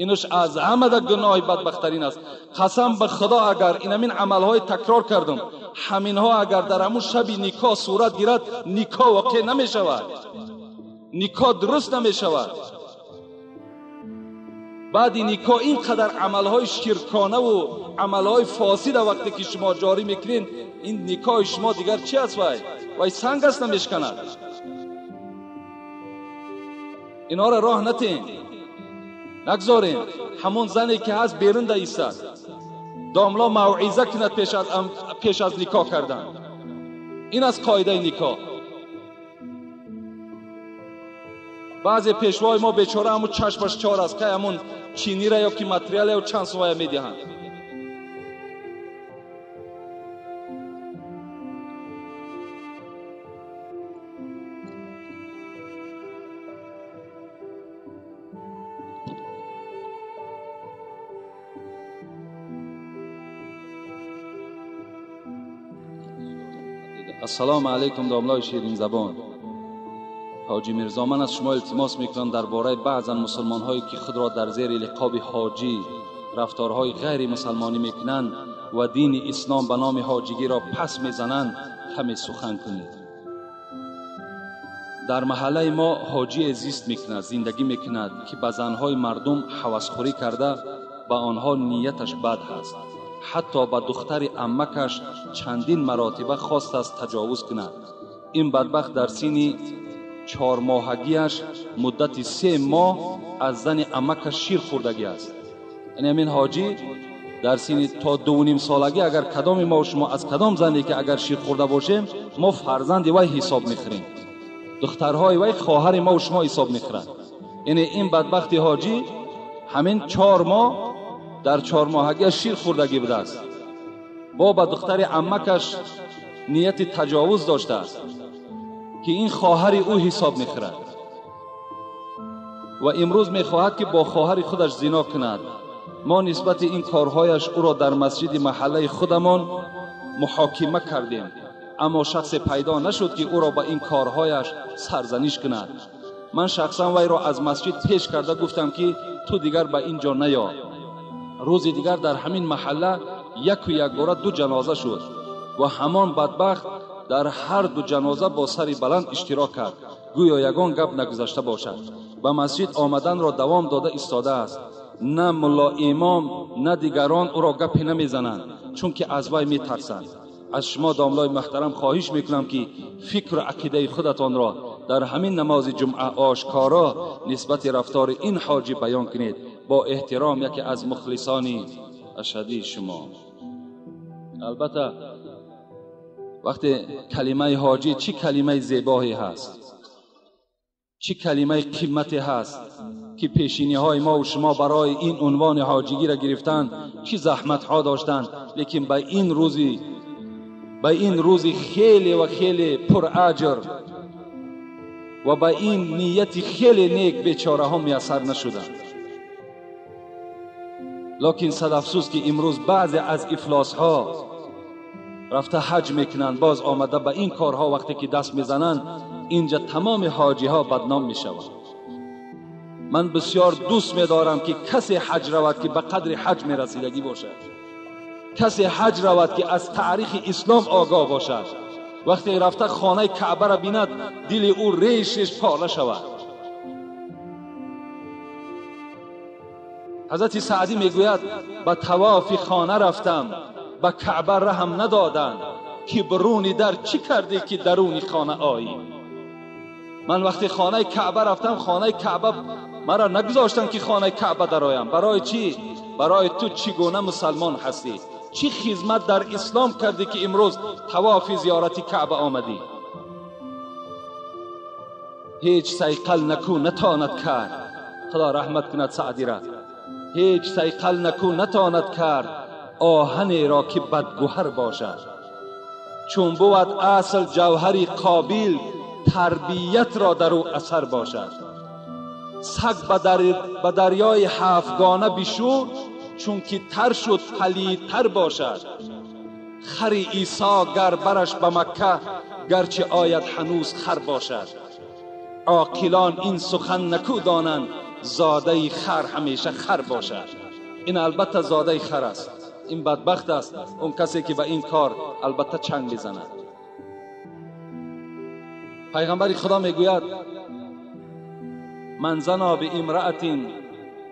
Инаш аз ҳамада гуноҳи бадбахттарин аст. Қасам ба худо, агар ин ҳамин амалҳои такрор кардам, ҳаминҳо агар дар ҳамун шаби никоҳ сурат гирад, никоҳ воқеъ намешавад, никоҳ дуруст намешавад. Баъди никоҳ ин қадар амалҳои ширконаву амалҳои фосида вақте ки шумо ҷорӣ мекунед, ин никоҳи шумо дигар чи аст? Вай вай санг аст, намешканад. Инҳоро роҳ натем, нагзорем. Ҳамон зане ки ҳаст берун даистад, домло мавъиза кунад пеш аз никоҳ кардан. Ин аз қоидаи никоҳ. Баъзе пешвои мо бечора ҳамун чашмаш чор аст, кай ҳамун чинира ё ки материала ё чанд сумая медиҳанд. Ассалому алайкум, домлои ширинзабон. ҳоҷӣ Мирзо, ман аз шумо илтимос мекунам дар бораи баъзан мусулмонҳое ки худро дар зери лиқоби ҳоҷӣ рафторҳои ғайримусалмонӣ мекунанд ва дини ислом ба номи ҳоҷигиро пас мезананд, каме сухан кунед. Дар маҳаллаи мо ҳоҷие зист мекунад, зиндагӣ мекунад, ки ба занҳои мардум ҳавасхӯрӣ карда ба онҳо нияташ бад ҳаст. Ҳатто ба духтари аммакаш чандин маротиба хостааст таҷовуз кунад. Ин бадбахт дар синни 4 моҳагиаш муддати 3 моҳ аз зани аммакаш шир хӯрдагӣ аст. Яъне ҳамин ҳоҷӣ дар синни то 2.5 солагӣ агар кадоми мо шумо аз кадом зане ки агар шир хӯрда бошем, мо фарзанди вай ҳисоб мехӯрем. Духтарҳои вай хоҳари мо шумо ҳисоб мехӯранд. Яъне ин бадбахти ҳоҷӣ ҳамин 4 моҳ дар 4 моҳагиаш шир хӯрдагӣ будааст. Бо ба духтари аммакаш нияти таҷовуз доштааст ки ин хоҳари ӯ ҳисоб мехӯрад ва имрӯз мехоҳад ки бо хоҳари худаш зино кунад. Мо нисбати ин корҳояш ӯро дар масҷиди маҳаллаи худамон муҳокима кардем, аммо шахсе пайдо нашуд ки ӯро ба ин корҳояш сарзаниш кунад. Ман шахсан вайро аз масҷид пеш карда гуфтам ки ту дигар ба ин ҷо наё. Рӯзи дигар дар ҳамин маҳалла яку якбора 2 ҷаноза шуд ва ҳамон бадбахт дар ҳар 2 ҷаноза бо сари баланд иштирок кард. гӯё ягон гап нагузашта бошад. Ба масҷид омаданро давом дода истодааст. На мулло имом, на дигарон ӯро гапе намезананд, чунки аз вай метарсанд. Аз шумо домлои муҳтарам хоҳиш мекунам, ки фикру ақидаи худатонро дар ҳамин намози ҷумъа ошкоро нисбати рафтори ин ҳоҷӣ баён кунед. Бо эҳтиром, яке аз мухлисони ашадии шумо. Албатта вақте калимаи ҳоҷӣ чӣ калимаи зебоҳе ҳаст, чӣ калимаи қимате ҳаст, ки пешиниҳои мо ва шумо барои ин унвони ҳоҷигиро гирифтан чӣ заҳматҳо доштанд, лекин ба ин рӯзи хеле ва хеле пураҷр ва ба ин нияти хеле нек бечораҳо муяссар нашуданд. Лекин сад афсӯс, ки имрӯз баъзе аз ифлосҳо рафта ҳаҷ мекунанд, боз омада ба ин корҳо вақте ки даст мезананд, инҷа тамоми ҳоҷиҳо бадном мешаванд. Ман бисёр дӯст медорам, ки касе ҳаҷ равад, ки ба қадри ҳаҷ мерасидагӣ бошад, касе ҳаҷ равад, ки аз таърихи ислом огоҳ бошад. Вақте рафта хонаи каъбаро бинад, дили ӯ реш реш пора шавад. Ҳазрати Саъдӣ мегӯяд: ба тавофи хона рафтам, ба каъба раҳм надоданд, ки бируни дар чӣ кардӣ, ки даруни хона оӣ. Ман вақте хонаи каъба рафтам, хонаи каъба маро нагузоштанд, ки хонаи каъба дароям. Барои чӣ? Барои ту чӣ гуна мусалмон ҳастӣ, чӣ хизмат дар ислом кардӣ, ки имрӯз тавофи зиёрати каъба омадӣ. Ҳеҷ сайқал наку натонад кард, худо раҳмат кунад Саъдира, ҳеҷ сайқал наку натонад кард оҳанеро, ки бадгӯҳар бошад. Чун бувад асл ҷавҳари қобил, тарбиятро дар ӯ асар бошад. Саг ба дарёи ҳафтгона бишӯр, чунки тар шуд палидтар бошад. Хари Исо гар бараш ба Макка, гарчи ояд ҳанӯз хар бошад. Оқилон ин сухан наку донанд, зодаи хар ҳамеша хар бошад. Ин албатта зодаи хар аст, ин бадбахт аст он касе, ки ба ин кор албатта чанг мезанад. Пайғамбари Худо мегӯяд: ман зано биимраатин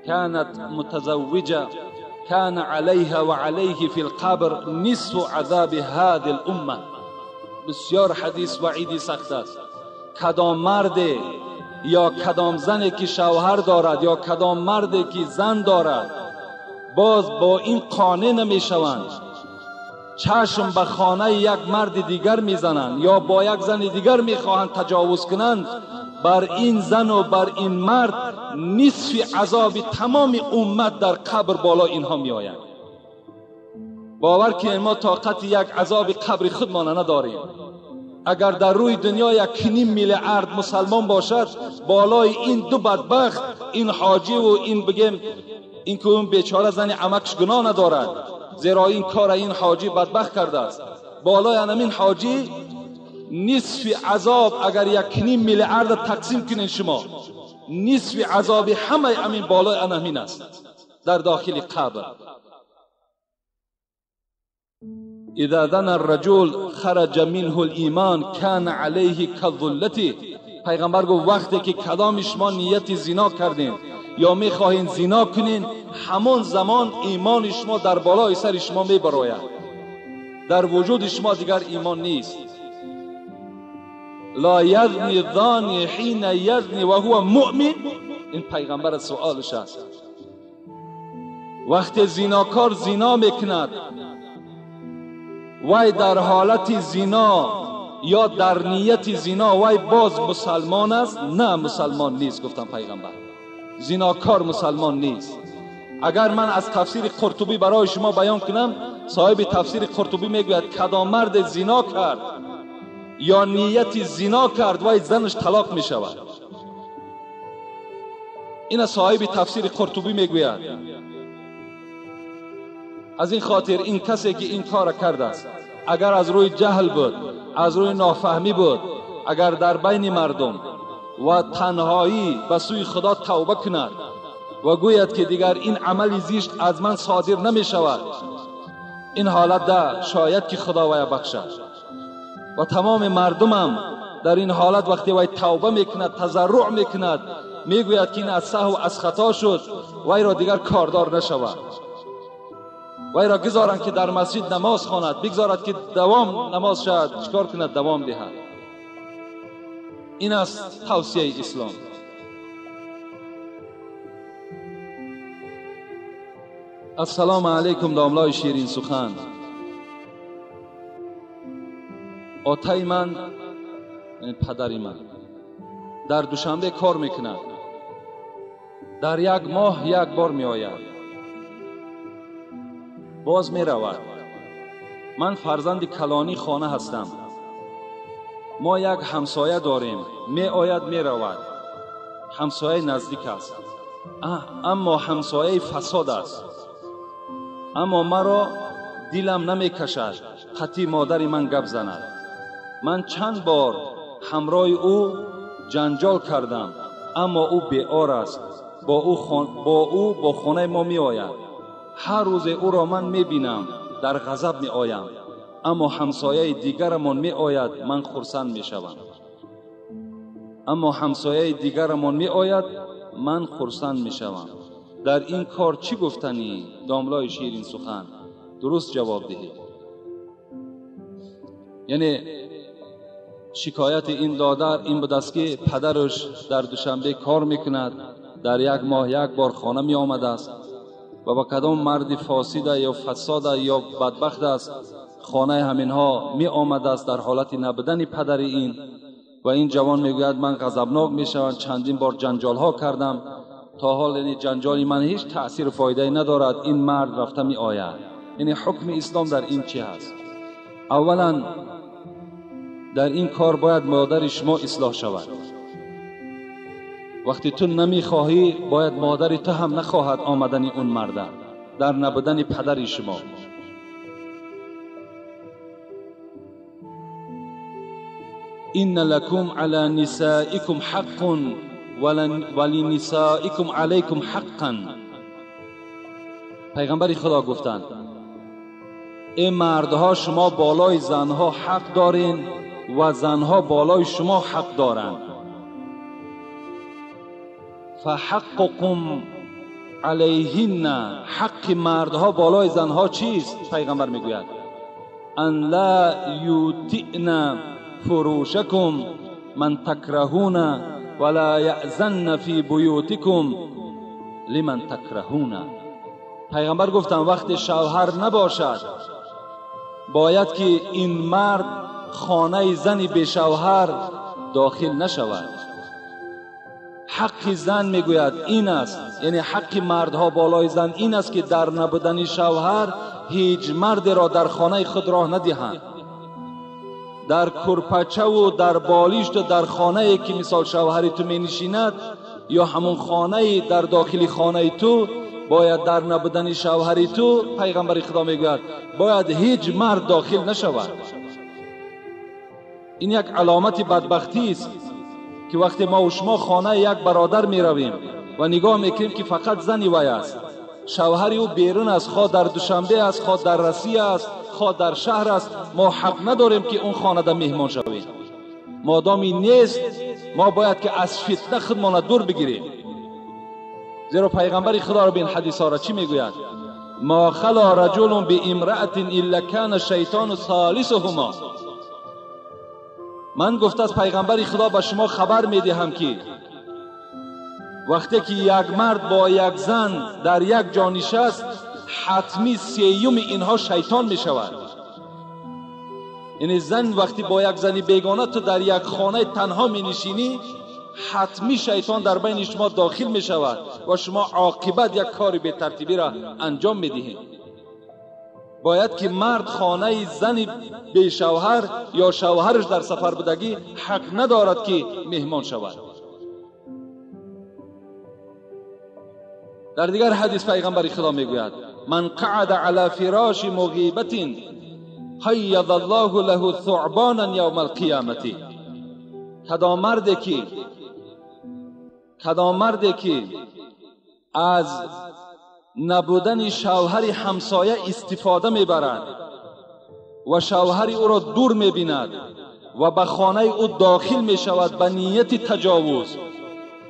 канат мутазаввиҷа кана алайҳа ва алайҳи фи лқабр нисфу азаби ҳади лумма. Бисёр ҳадис ваиди сахт аст. Кадом марде ё кадом зане, ки шавҳар дорад, ё кадом марде, ки зан дорад, боз бо ин қонеъ намешаванд, чашм ба хонаи як марди дигар мезананд ё бо як зани дигар мехоҳанд таҷовуз кунанд, бар ин зану бар ин мард нисфи азоби тамоми уммат дар қабр боло инҳо меояд. Бовар кунед, мо тоқати як азоби қабри худмона надорем. Агар дар рӯи дунё 1.5 миллиард мусалмон бошад, болои ин ду бадбахт, ин ҳоҷиву ин бигем ин ки он бечора зани амакш гуноҳ надорад, зеро ин кора ин ҳоҷӣ бадбахт кардааст, болои анамин ҳоҷӣ нисфи азоб, агар 1.5 миллиард тақсим кунед шумо, нисфи азоби ҳамаи амин болои анамин аст дар дохили қабр. إذا دنا الرجل خرج منه الإيمان كان عليه كالظلة. پیغمبر گفت وقتی که کدام شما نیت زنا کردین یا میخواهین زنا کنین، همان زمان ایمان شما در بالای سر شما میبراید، در وجود شما دیگر ایمان نیست. لا یزنی الزانی حین یزنی و هو مؤمن. این پیغمبر سوالش است. وقتی زیناکار زینا میکند، وای در حالت زینا یا در نیت زینا، وای باز مسلمان است؟ نه، مسلمان نیست. گفتم پیغمبر زیناکار مسلمان نیست. اگر من از تفسیر قرطبی برای شما بیان کنم، صاحب تفسیر قرطبی میگوید کدام مرد زینا کرد یا نیت زینا کرد، وای زنش طلاق می شود. این صاحب تفسیر قرطبی میگوید. از این خاطر این کسی که این کار کرده است، اگر از روی جهل بود، از روی نافهمی بود، اگر در بین مردم و تنهایی به سوی خدا توبه کند و گوید که دیگر این عمل زشت از من صادر نمی شود، این حالت ده شاید که خدا وی بخشد. و تمام مردمم Дар ин ҳолат вақте вай тавба мекунад, тазарруъ мекунад, мегӯяд ки ин аз саҳв, аз хато шуд, вайро дигар кордор нашавад. Вайро гузоранд ки дар масҷид намоз хонад, бигзорад ки давом намоз шавад, чикор кунад, давом диҳад. Ин аст тавсияи ислом. Ассалому алайкум, домлои ширин сухан. Отаи ман, яъне падари ман, дар Душанбе кор мекунад. Дар як моҳ як бор меояд, боз меравад. Ман фарзанди калонии хона ҳастам. Мо як ҳамсоя дорем, меояд, меравад. Ҳамсояи наздик аст, аммо ҳамсояи фасод аст. Аммо маро дилам намекашад қатъи модари ман гап занад. Ман чанд бор ҳамроҳи ӯ ҷанҷол кардам, аммо ӯ беор аст. Бо ӯ бо хонаи мо меояд. Ҳар рӯзе ӯро ман мебинам, дар ғазаб меоям. Аммо ҳамсояи дигарамон меояд, ман хурсанд мешавам. Аммо ҳамсояи дигарамон меояд, ман хурсанд мешавам. Дар ин кор чӣ гуфтанӣ, домлои ширин сухан? Дуруст ҷавоб диҳед. Яъне шикояти ин додар ин буд аст ки падараш дар Душанбе кор мекунад, дар як моҳ як бор хона меомадааст ва ба кадом марди фосида ё фасода ё бадбахт аст хонаи ҳаминҳо меомадааст дар ҳолати набудани падари ин. Ва ин ҷавон мегӯяд ман ғазабнок мешавам, чандин бор ҷанҷолҳо кардам, то ҳол ин ҷанҷоли ман ҳеҷ таъсиру фоидае надорад, ин мард рафта меояд. Яъне ҳукми ислом дар ин чӣ ҳаст? Аввалан дар ин кор бояд модари шумо ислоҳ шавад. Вақте ту намехоҳӣ, бояд модари ту ҳам нахоҳад омадани он марда дар набудани падари шумо. Инна лакум ала нисаикум ҳаққун ва линисаикум алайкум ҳаққан. Пайғамбари Худо гуфтанд: эй мардҳо, шумо болои занҳо ҳақ дорен ва занҳо болои шумо ҳақ доранд. Фаҳаққукум алайҳинна, ҳаққи мардҳо болои занҳо чист? Пайғамбар мегӯяд: ан ла ютиъна фурушакум ман такраҳуна ва ла яъзанна фи буютикум лиман такраҳуна. Пайғамбар гуфтанд вақте шавҳар набошад, бояд ки ин мард хонаи зани бешавҳар дохил нашавад. Ҳаққи зан мегӯяд ин аст, яъне ҳаққи мардҳо болои зан ин аст ки дар набудани шавҳар ҳеҷ мардеро дар хонаи худ роҳ надиҳанд. Дар курпачаву дар болишту дар хонае ки мисол шавҳари ту менишинад ё ҳамон хонаи дар дохили хонаи ту, бояд дар набудани шавҳари ту, пайғамбари Худо мегӯяд, бояд ҳеҷ мард дохил нашавад. Ин як аломати бадбахтист ки вақте мо шумо хонаи як бародар меравем ва нигоҳ мекунем ки фақат зани вай аст, шавҳари ӯ берун аст, хоҳ дар Душанбе аст, хоҳ дар Россия аст, хоҳ дар шаҳр аст, мо ҳақ надорем ки он хонада меҳмон шавем. Модоми нест, мо бояд ки аз фитна худмона дур бигирем. Зеро пайғамбари Худоро бин ҳадисҳоро чӣ мегӯяд? Ма хала раҷулун биимраатин илла кана шайтону салисуҳума. Ман гуфтааст пайғамбари Худо ба шумо хабар медиҳам ки вақте ки як мард бо як зан дар як ҷо нишаст, ҳатмӣ сеюми инҳо шайтон мешавад. Яъне зан вақте бо як зани бегона ту дар як хонаи танҳо менишинӣ, ҳатмӣ шайтон дар байни шумо дохил мешавад ва шумо оқибат як кори бетартибиро анҷом медиҳед. Бояд ки мард хонаи зани бешавҳар ё шавҳараш дар сафар будагӣ ҳақ надорад ки меҳмон шавад. Дар дигар ҳадис пайғамбари Худо мегӯяд: ман қаъада ала фироши муғибатин қайяда Аллоҳу лаҳу суъбонан явма алқиёмати. Кадом марде ки аз набудани шавҳари ҳамсоя истифода мебарад ва шавҳари ӯро дур мебинад, و به خانه او داخل می شود به نیت تجاوز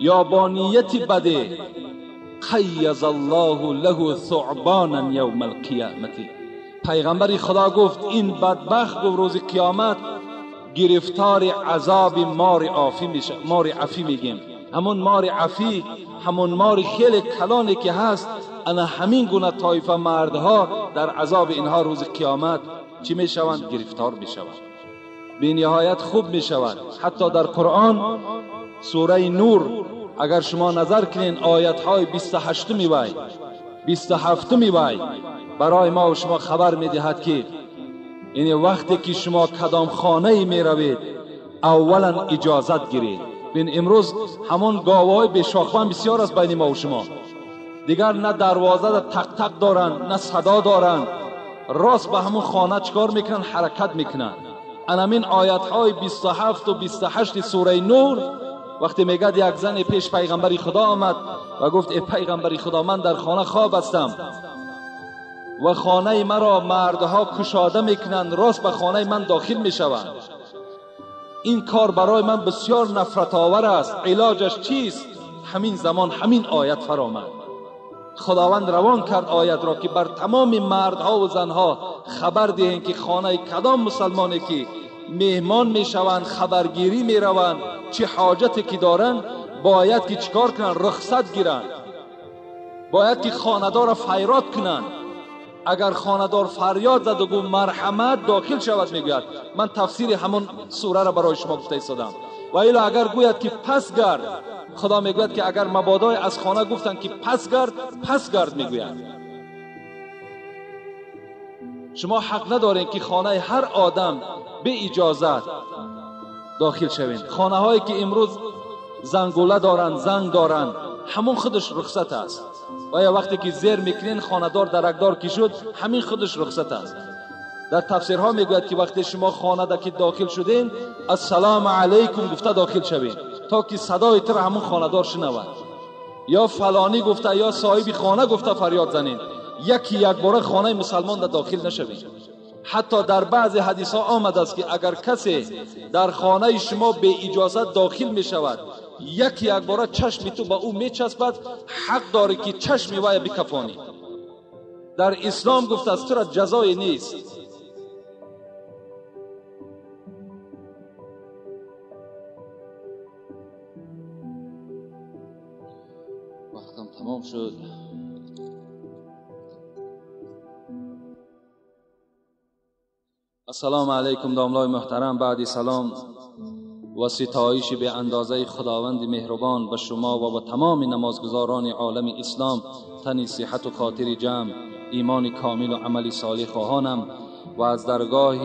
یا با نیت بده، قیض الله له ثعبانا یوم القیامت. پیغمبر خدا گفت این بدبخت گفت روز قیامت گرفتار عذاب مار عافی میشه. مار عفی میگیم، همون مار عفی، همون مار خیلی کلانی که هست، انا همین گونه طایفه مردها در عذاب اینها روز قیامت چی میشوند؟ گرفتار میشوند. بی نهایت خوب میشوند. حتی در قرآن سوره نور اگر شما نظر کنین آیت های 28 وای 27 وای برای ما و شما خبر میدهد که این وقتی که شما کدام خانه می روید اولا اجازت گیرید. بین امروز همون گاوهای به شاخبان بسیار است بین ما و شما، دیگر نه دروازه در تق تق دارن نه صدا دارن، راست به همون خانه چکار میکنن؟ حرکت میکنن. انامین آیت های 27 و 28 سوره نور وقتی میگد یک زن پیش پیغمبر خدا آمد و گفت ای پیغمبر خدا، من در خانه خواب هستم و خانه مرا مردها کشاده میکنند، راست به خانه من داخل میشوند، این کار برای من بسیار نفرت آور است، علاجش چیست؟ همین زمان همین آیت فرامد. خداوند روان کرد آیت را که بر تمام مردها و زنها خبر دهند که خانه کدام مسلمانی که مهمان میشوند، خبرگیری میروند، چه حاجتی که دارند باید که چیکار کنند؟ رخصت گیرند، باید که خانه‌دار را فریاد کنند. اگر خانه‌دار فریاد زد و گفت مرحمت داخل شود، میگوید من تفسیر همون سوره را برای شما گفته ایستادم. و الا اگر گوید که پس گرد، خدا میگوید که اگر مبادای از خانه گفتند که پس گرد، پس گرد میگوید. شما حق ندارین که خانه هر آدم به اجازت داخل شوین. خانه هایی که امروز زنگوله دارن، زنگ دارن، همون خودش رخصت است. و یا وقتی که زیر میکنین خانه‌دار درکدار که شد، همین خودش رخصت است. در تفسیرها میگوید که وقتی شما خانه در که داخل شدین السلام علیکم گفته داخل شوین تا که صدای تر همون خانه‌دار شنود، یا فلانی گفته یا صاحب خانه گفته فریاد زنین، یکی یک باره خانه مسلمان در داخل نشوین. حتی در بعض حدیث ها آمده است که اگر کسی در خانه شما به اجازت داخل می شود، یکی یک باره چشم تو به او می چسبد، حق داری که چشم وی بکفانی. در اسلام گفته است تو را جزای نیست. وقتم تمام شد. السلام علیکم داملای محترم. بعد سلام و ستایش به اندازه خداوند مهربان به شما و به تمام نمازگزاران عالم اسلام تنی صحت و خاطر جمع، ایمان کامل و عمل صالح خواهانم و از درگاه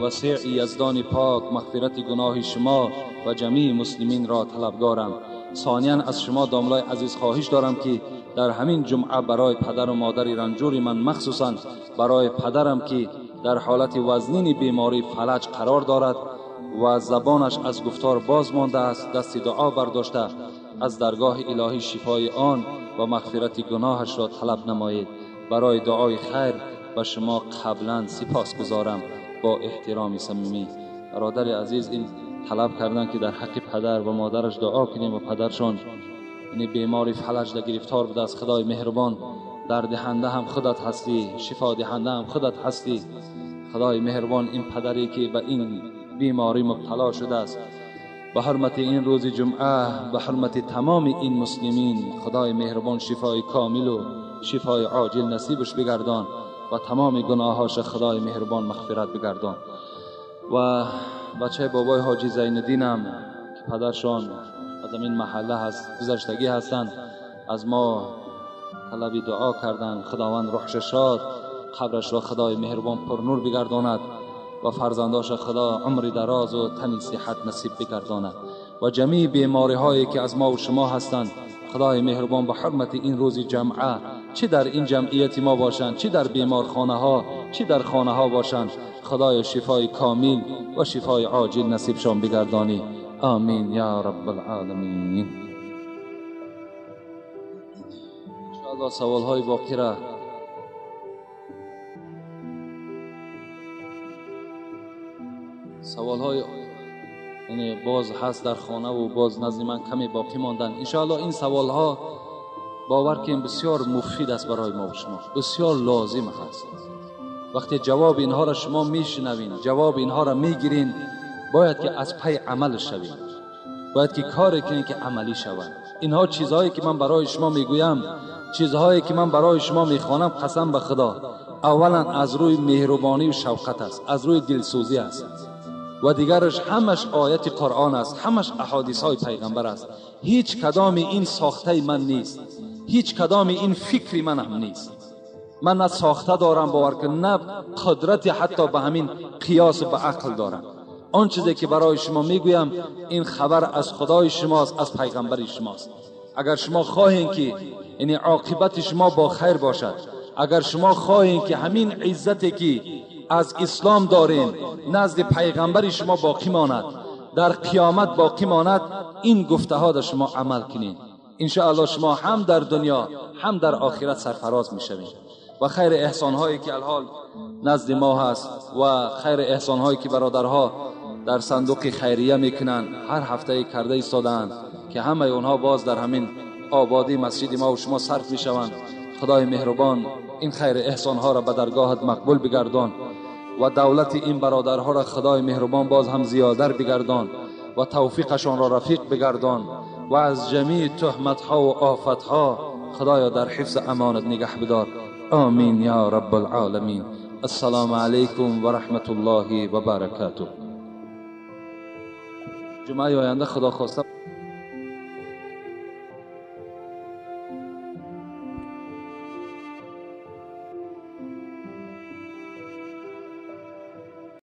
وسیع یزدان پاک مغفرت گناه شما و جمیع مسلمین را طلبگارم. ثانیا از شما داملای عزیز خواهش دارم که در همین جمعه برای پدر و مادر رنجور من، مخصوصا برای پدرم که در حالت وزنین بیماری فلج قرار دارد و زبانش از گفتار باز مانده است، دست دعا برداشته از درگاه الهی شفای آن و مغفرت گناهش را طلب نمایید. برای دعای خیر به شما قبلا سپاس گزارم. با احترام صمیمی. برادر عزیز این طلب کردن که در حق پدر و مادرش دعا کنیم و پدرشان یعنی بیماری فلج در گرفتار بوده است. خدای مهربان در دهنده هم خودت هستی، شفا دهنده هم خودت هستی. خدای مهربان این پدری که به این بیماری مبتلا شده است، به حرمت این روز جمعه، به حرمت تمام این مسلمین، خدای مهربان شفای کامل و شفای عاجل نصیبش بگردان و تمام گناهاش خدای مهربان مغفرت بگردان. و بچه بابای حاجی زین الدینم که پدرشان از این محله هست، گذشتگی هستند، از ما طلب دعا کردند. خداوند روحش شاد، قبرش را خدای مهربان پر نور بگرداند و فرزنداش خدا عمر دراز و تنی صحت نصیب بگرداند و جمیع بیماری هایی که از ما و شما هستند خدای مهربان به حرمت این روز جمعه، چه در این جمعیت ما باشند، چه در بیمارخانه ها، چه در خانه ها باشند، خدای شفای کامل و شفای عاجل نصیبشان بگردانی. آمین یا رب العالمین. انشاءالله سوال های باقی را سوال های یعنی باز هست در خانه و باز نزد من کمی باقی ماندن. انشاءالله این سوال ها باور کنید بسیار مفید است برای ما و شما، بسیار لازم هست. وقتی جواب اینها را شما میشنوین، جواب اینها را میگیرین، باید که از پی عمل شوین، باید که کاری کنین که عملی شود. اینها چیزهایی که من برای شما میگویم، چیزهایی که من برای شما میخوانم، قسم به خدا اولا از روی مهربانی و شفقت است، از روی دلسوزی است، و دیگرش همش آیت قرآن است، همش احادیث های پیغمبر است. هیچ کدام این ساخته من نیست، هیچ کدام این فکری من هم نیست. من نه ساخته دارم، باور کن، نه قدرت حتی به همین قیاس و به عقل دارم. آن چیزی که برای شما میگویم این خبر از خدای شماست، از پیغمبر شماست. اگر شما خواهین که یعنی عاقبت شما با خیر باشد، اگر شما خواهین که همین عزتی که از اسلام دارین نزد پیغمبر شما باقی ماند، در قیامت باقی ماند، این گفته ها در شما عمل کنین، انشاءالله شما هم در دنیا هم در آخرت سرفراز میشوین. و خیر احسان هایی که الحال نزد ما هست و خیر احسان هایی که برادرها در صندوق خیریه میکنن، هر هفته کرده ایستادند که همه اونها باز در همین آبادی مسجد ما و شما صرف میشوند. خدای مهربان این خیر احسان ها را به درگاهت مقبول بگردان و دولت این برادرها را خدای مهربان باز هم زیادر بگردان و توفیقشان را رفیق بگردان و از جمیع تهمت ها و آفت ها خدایا در حفظ امانت نگه بدار. آمین یا رب العالمین. السلام علیکم و رحمت الله و برکاته. جمعه آینده خدا خواسته.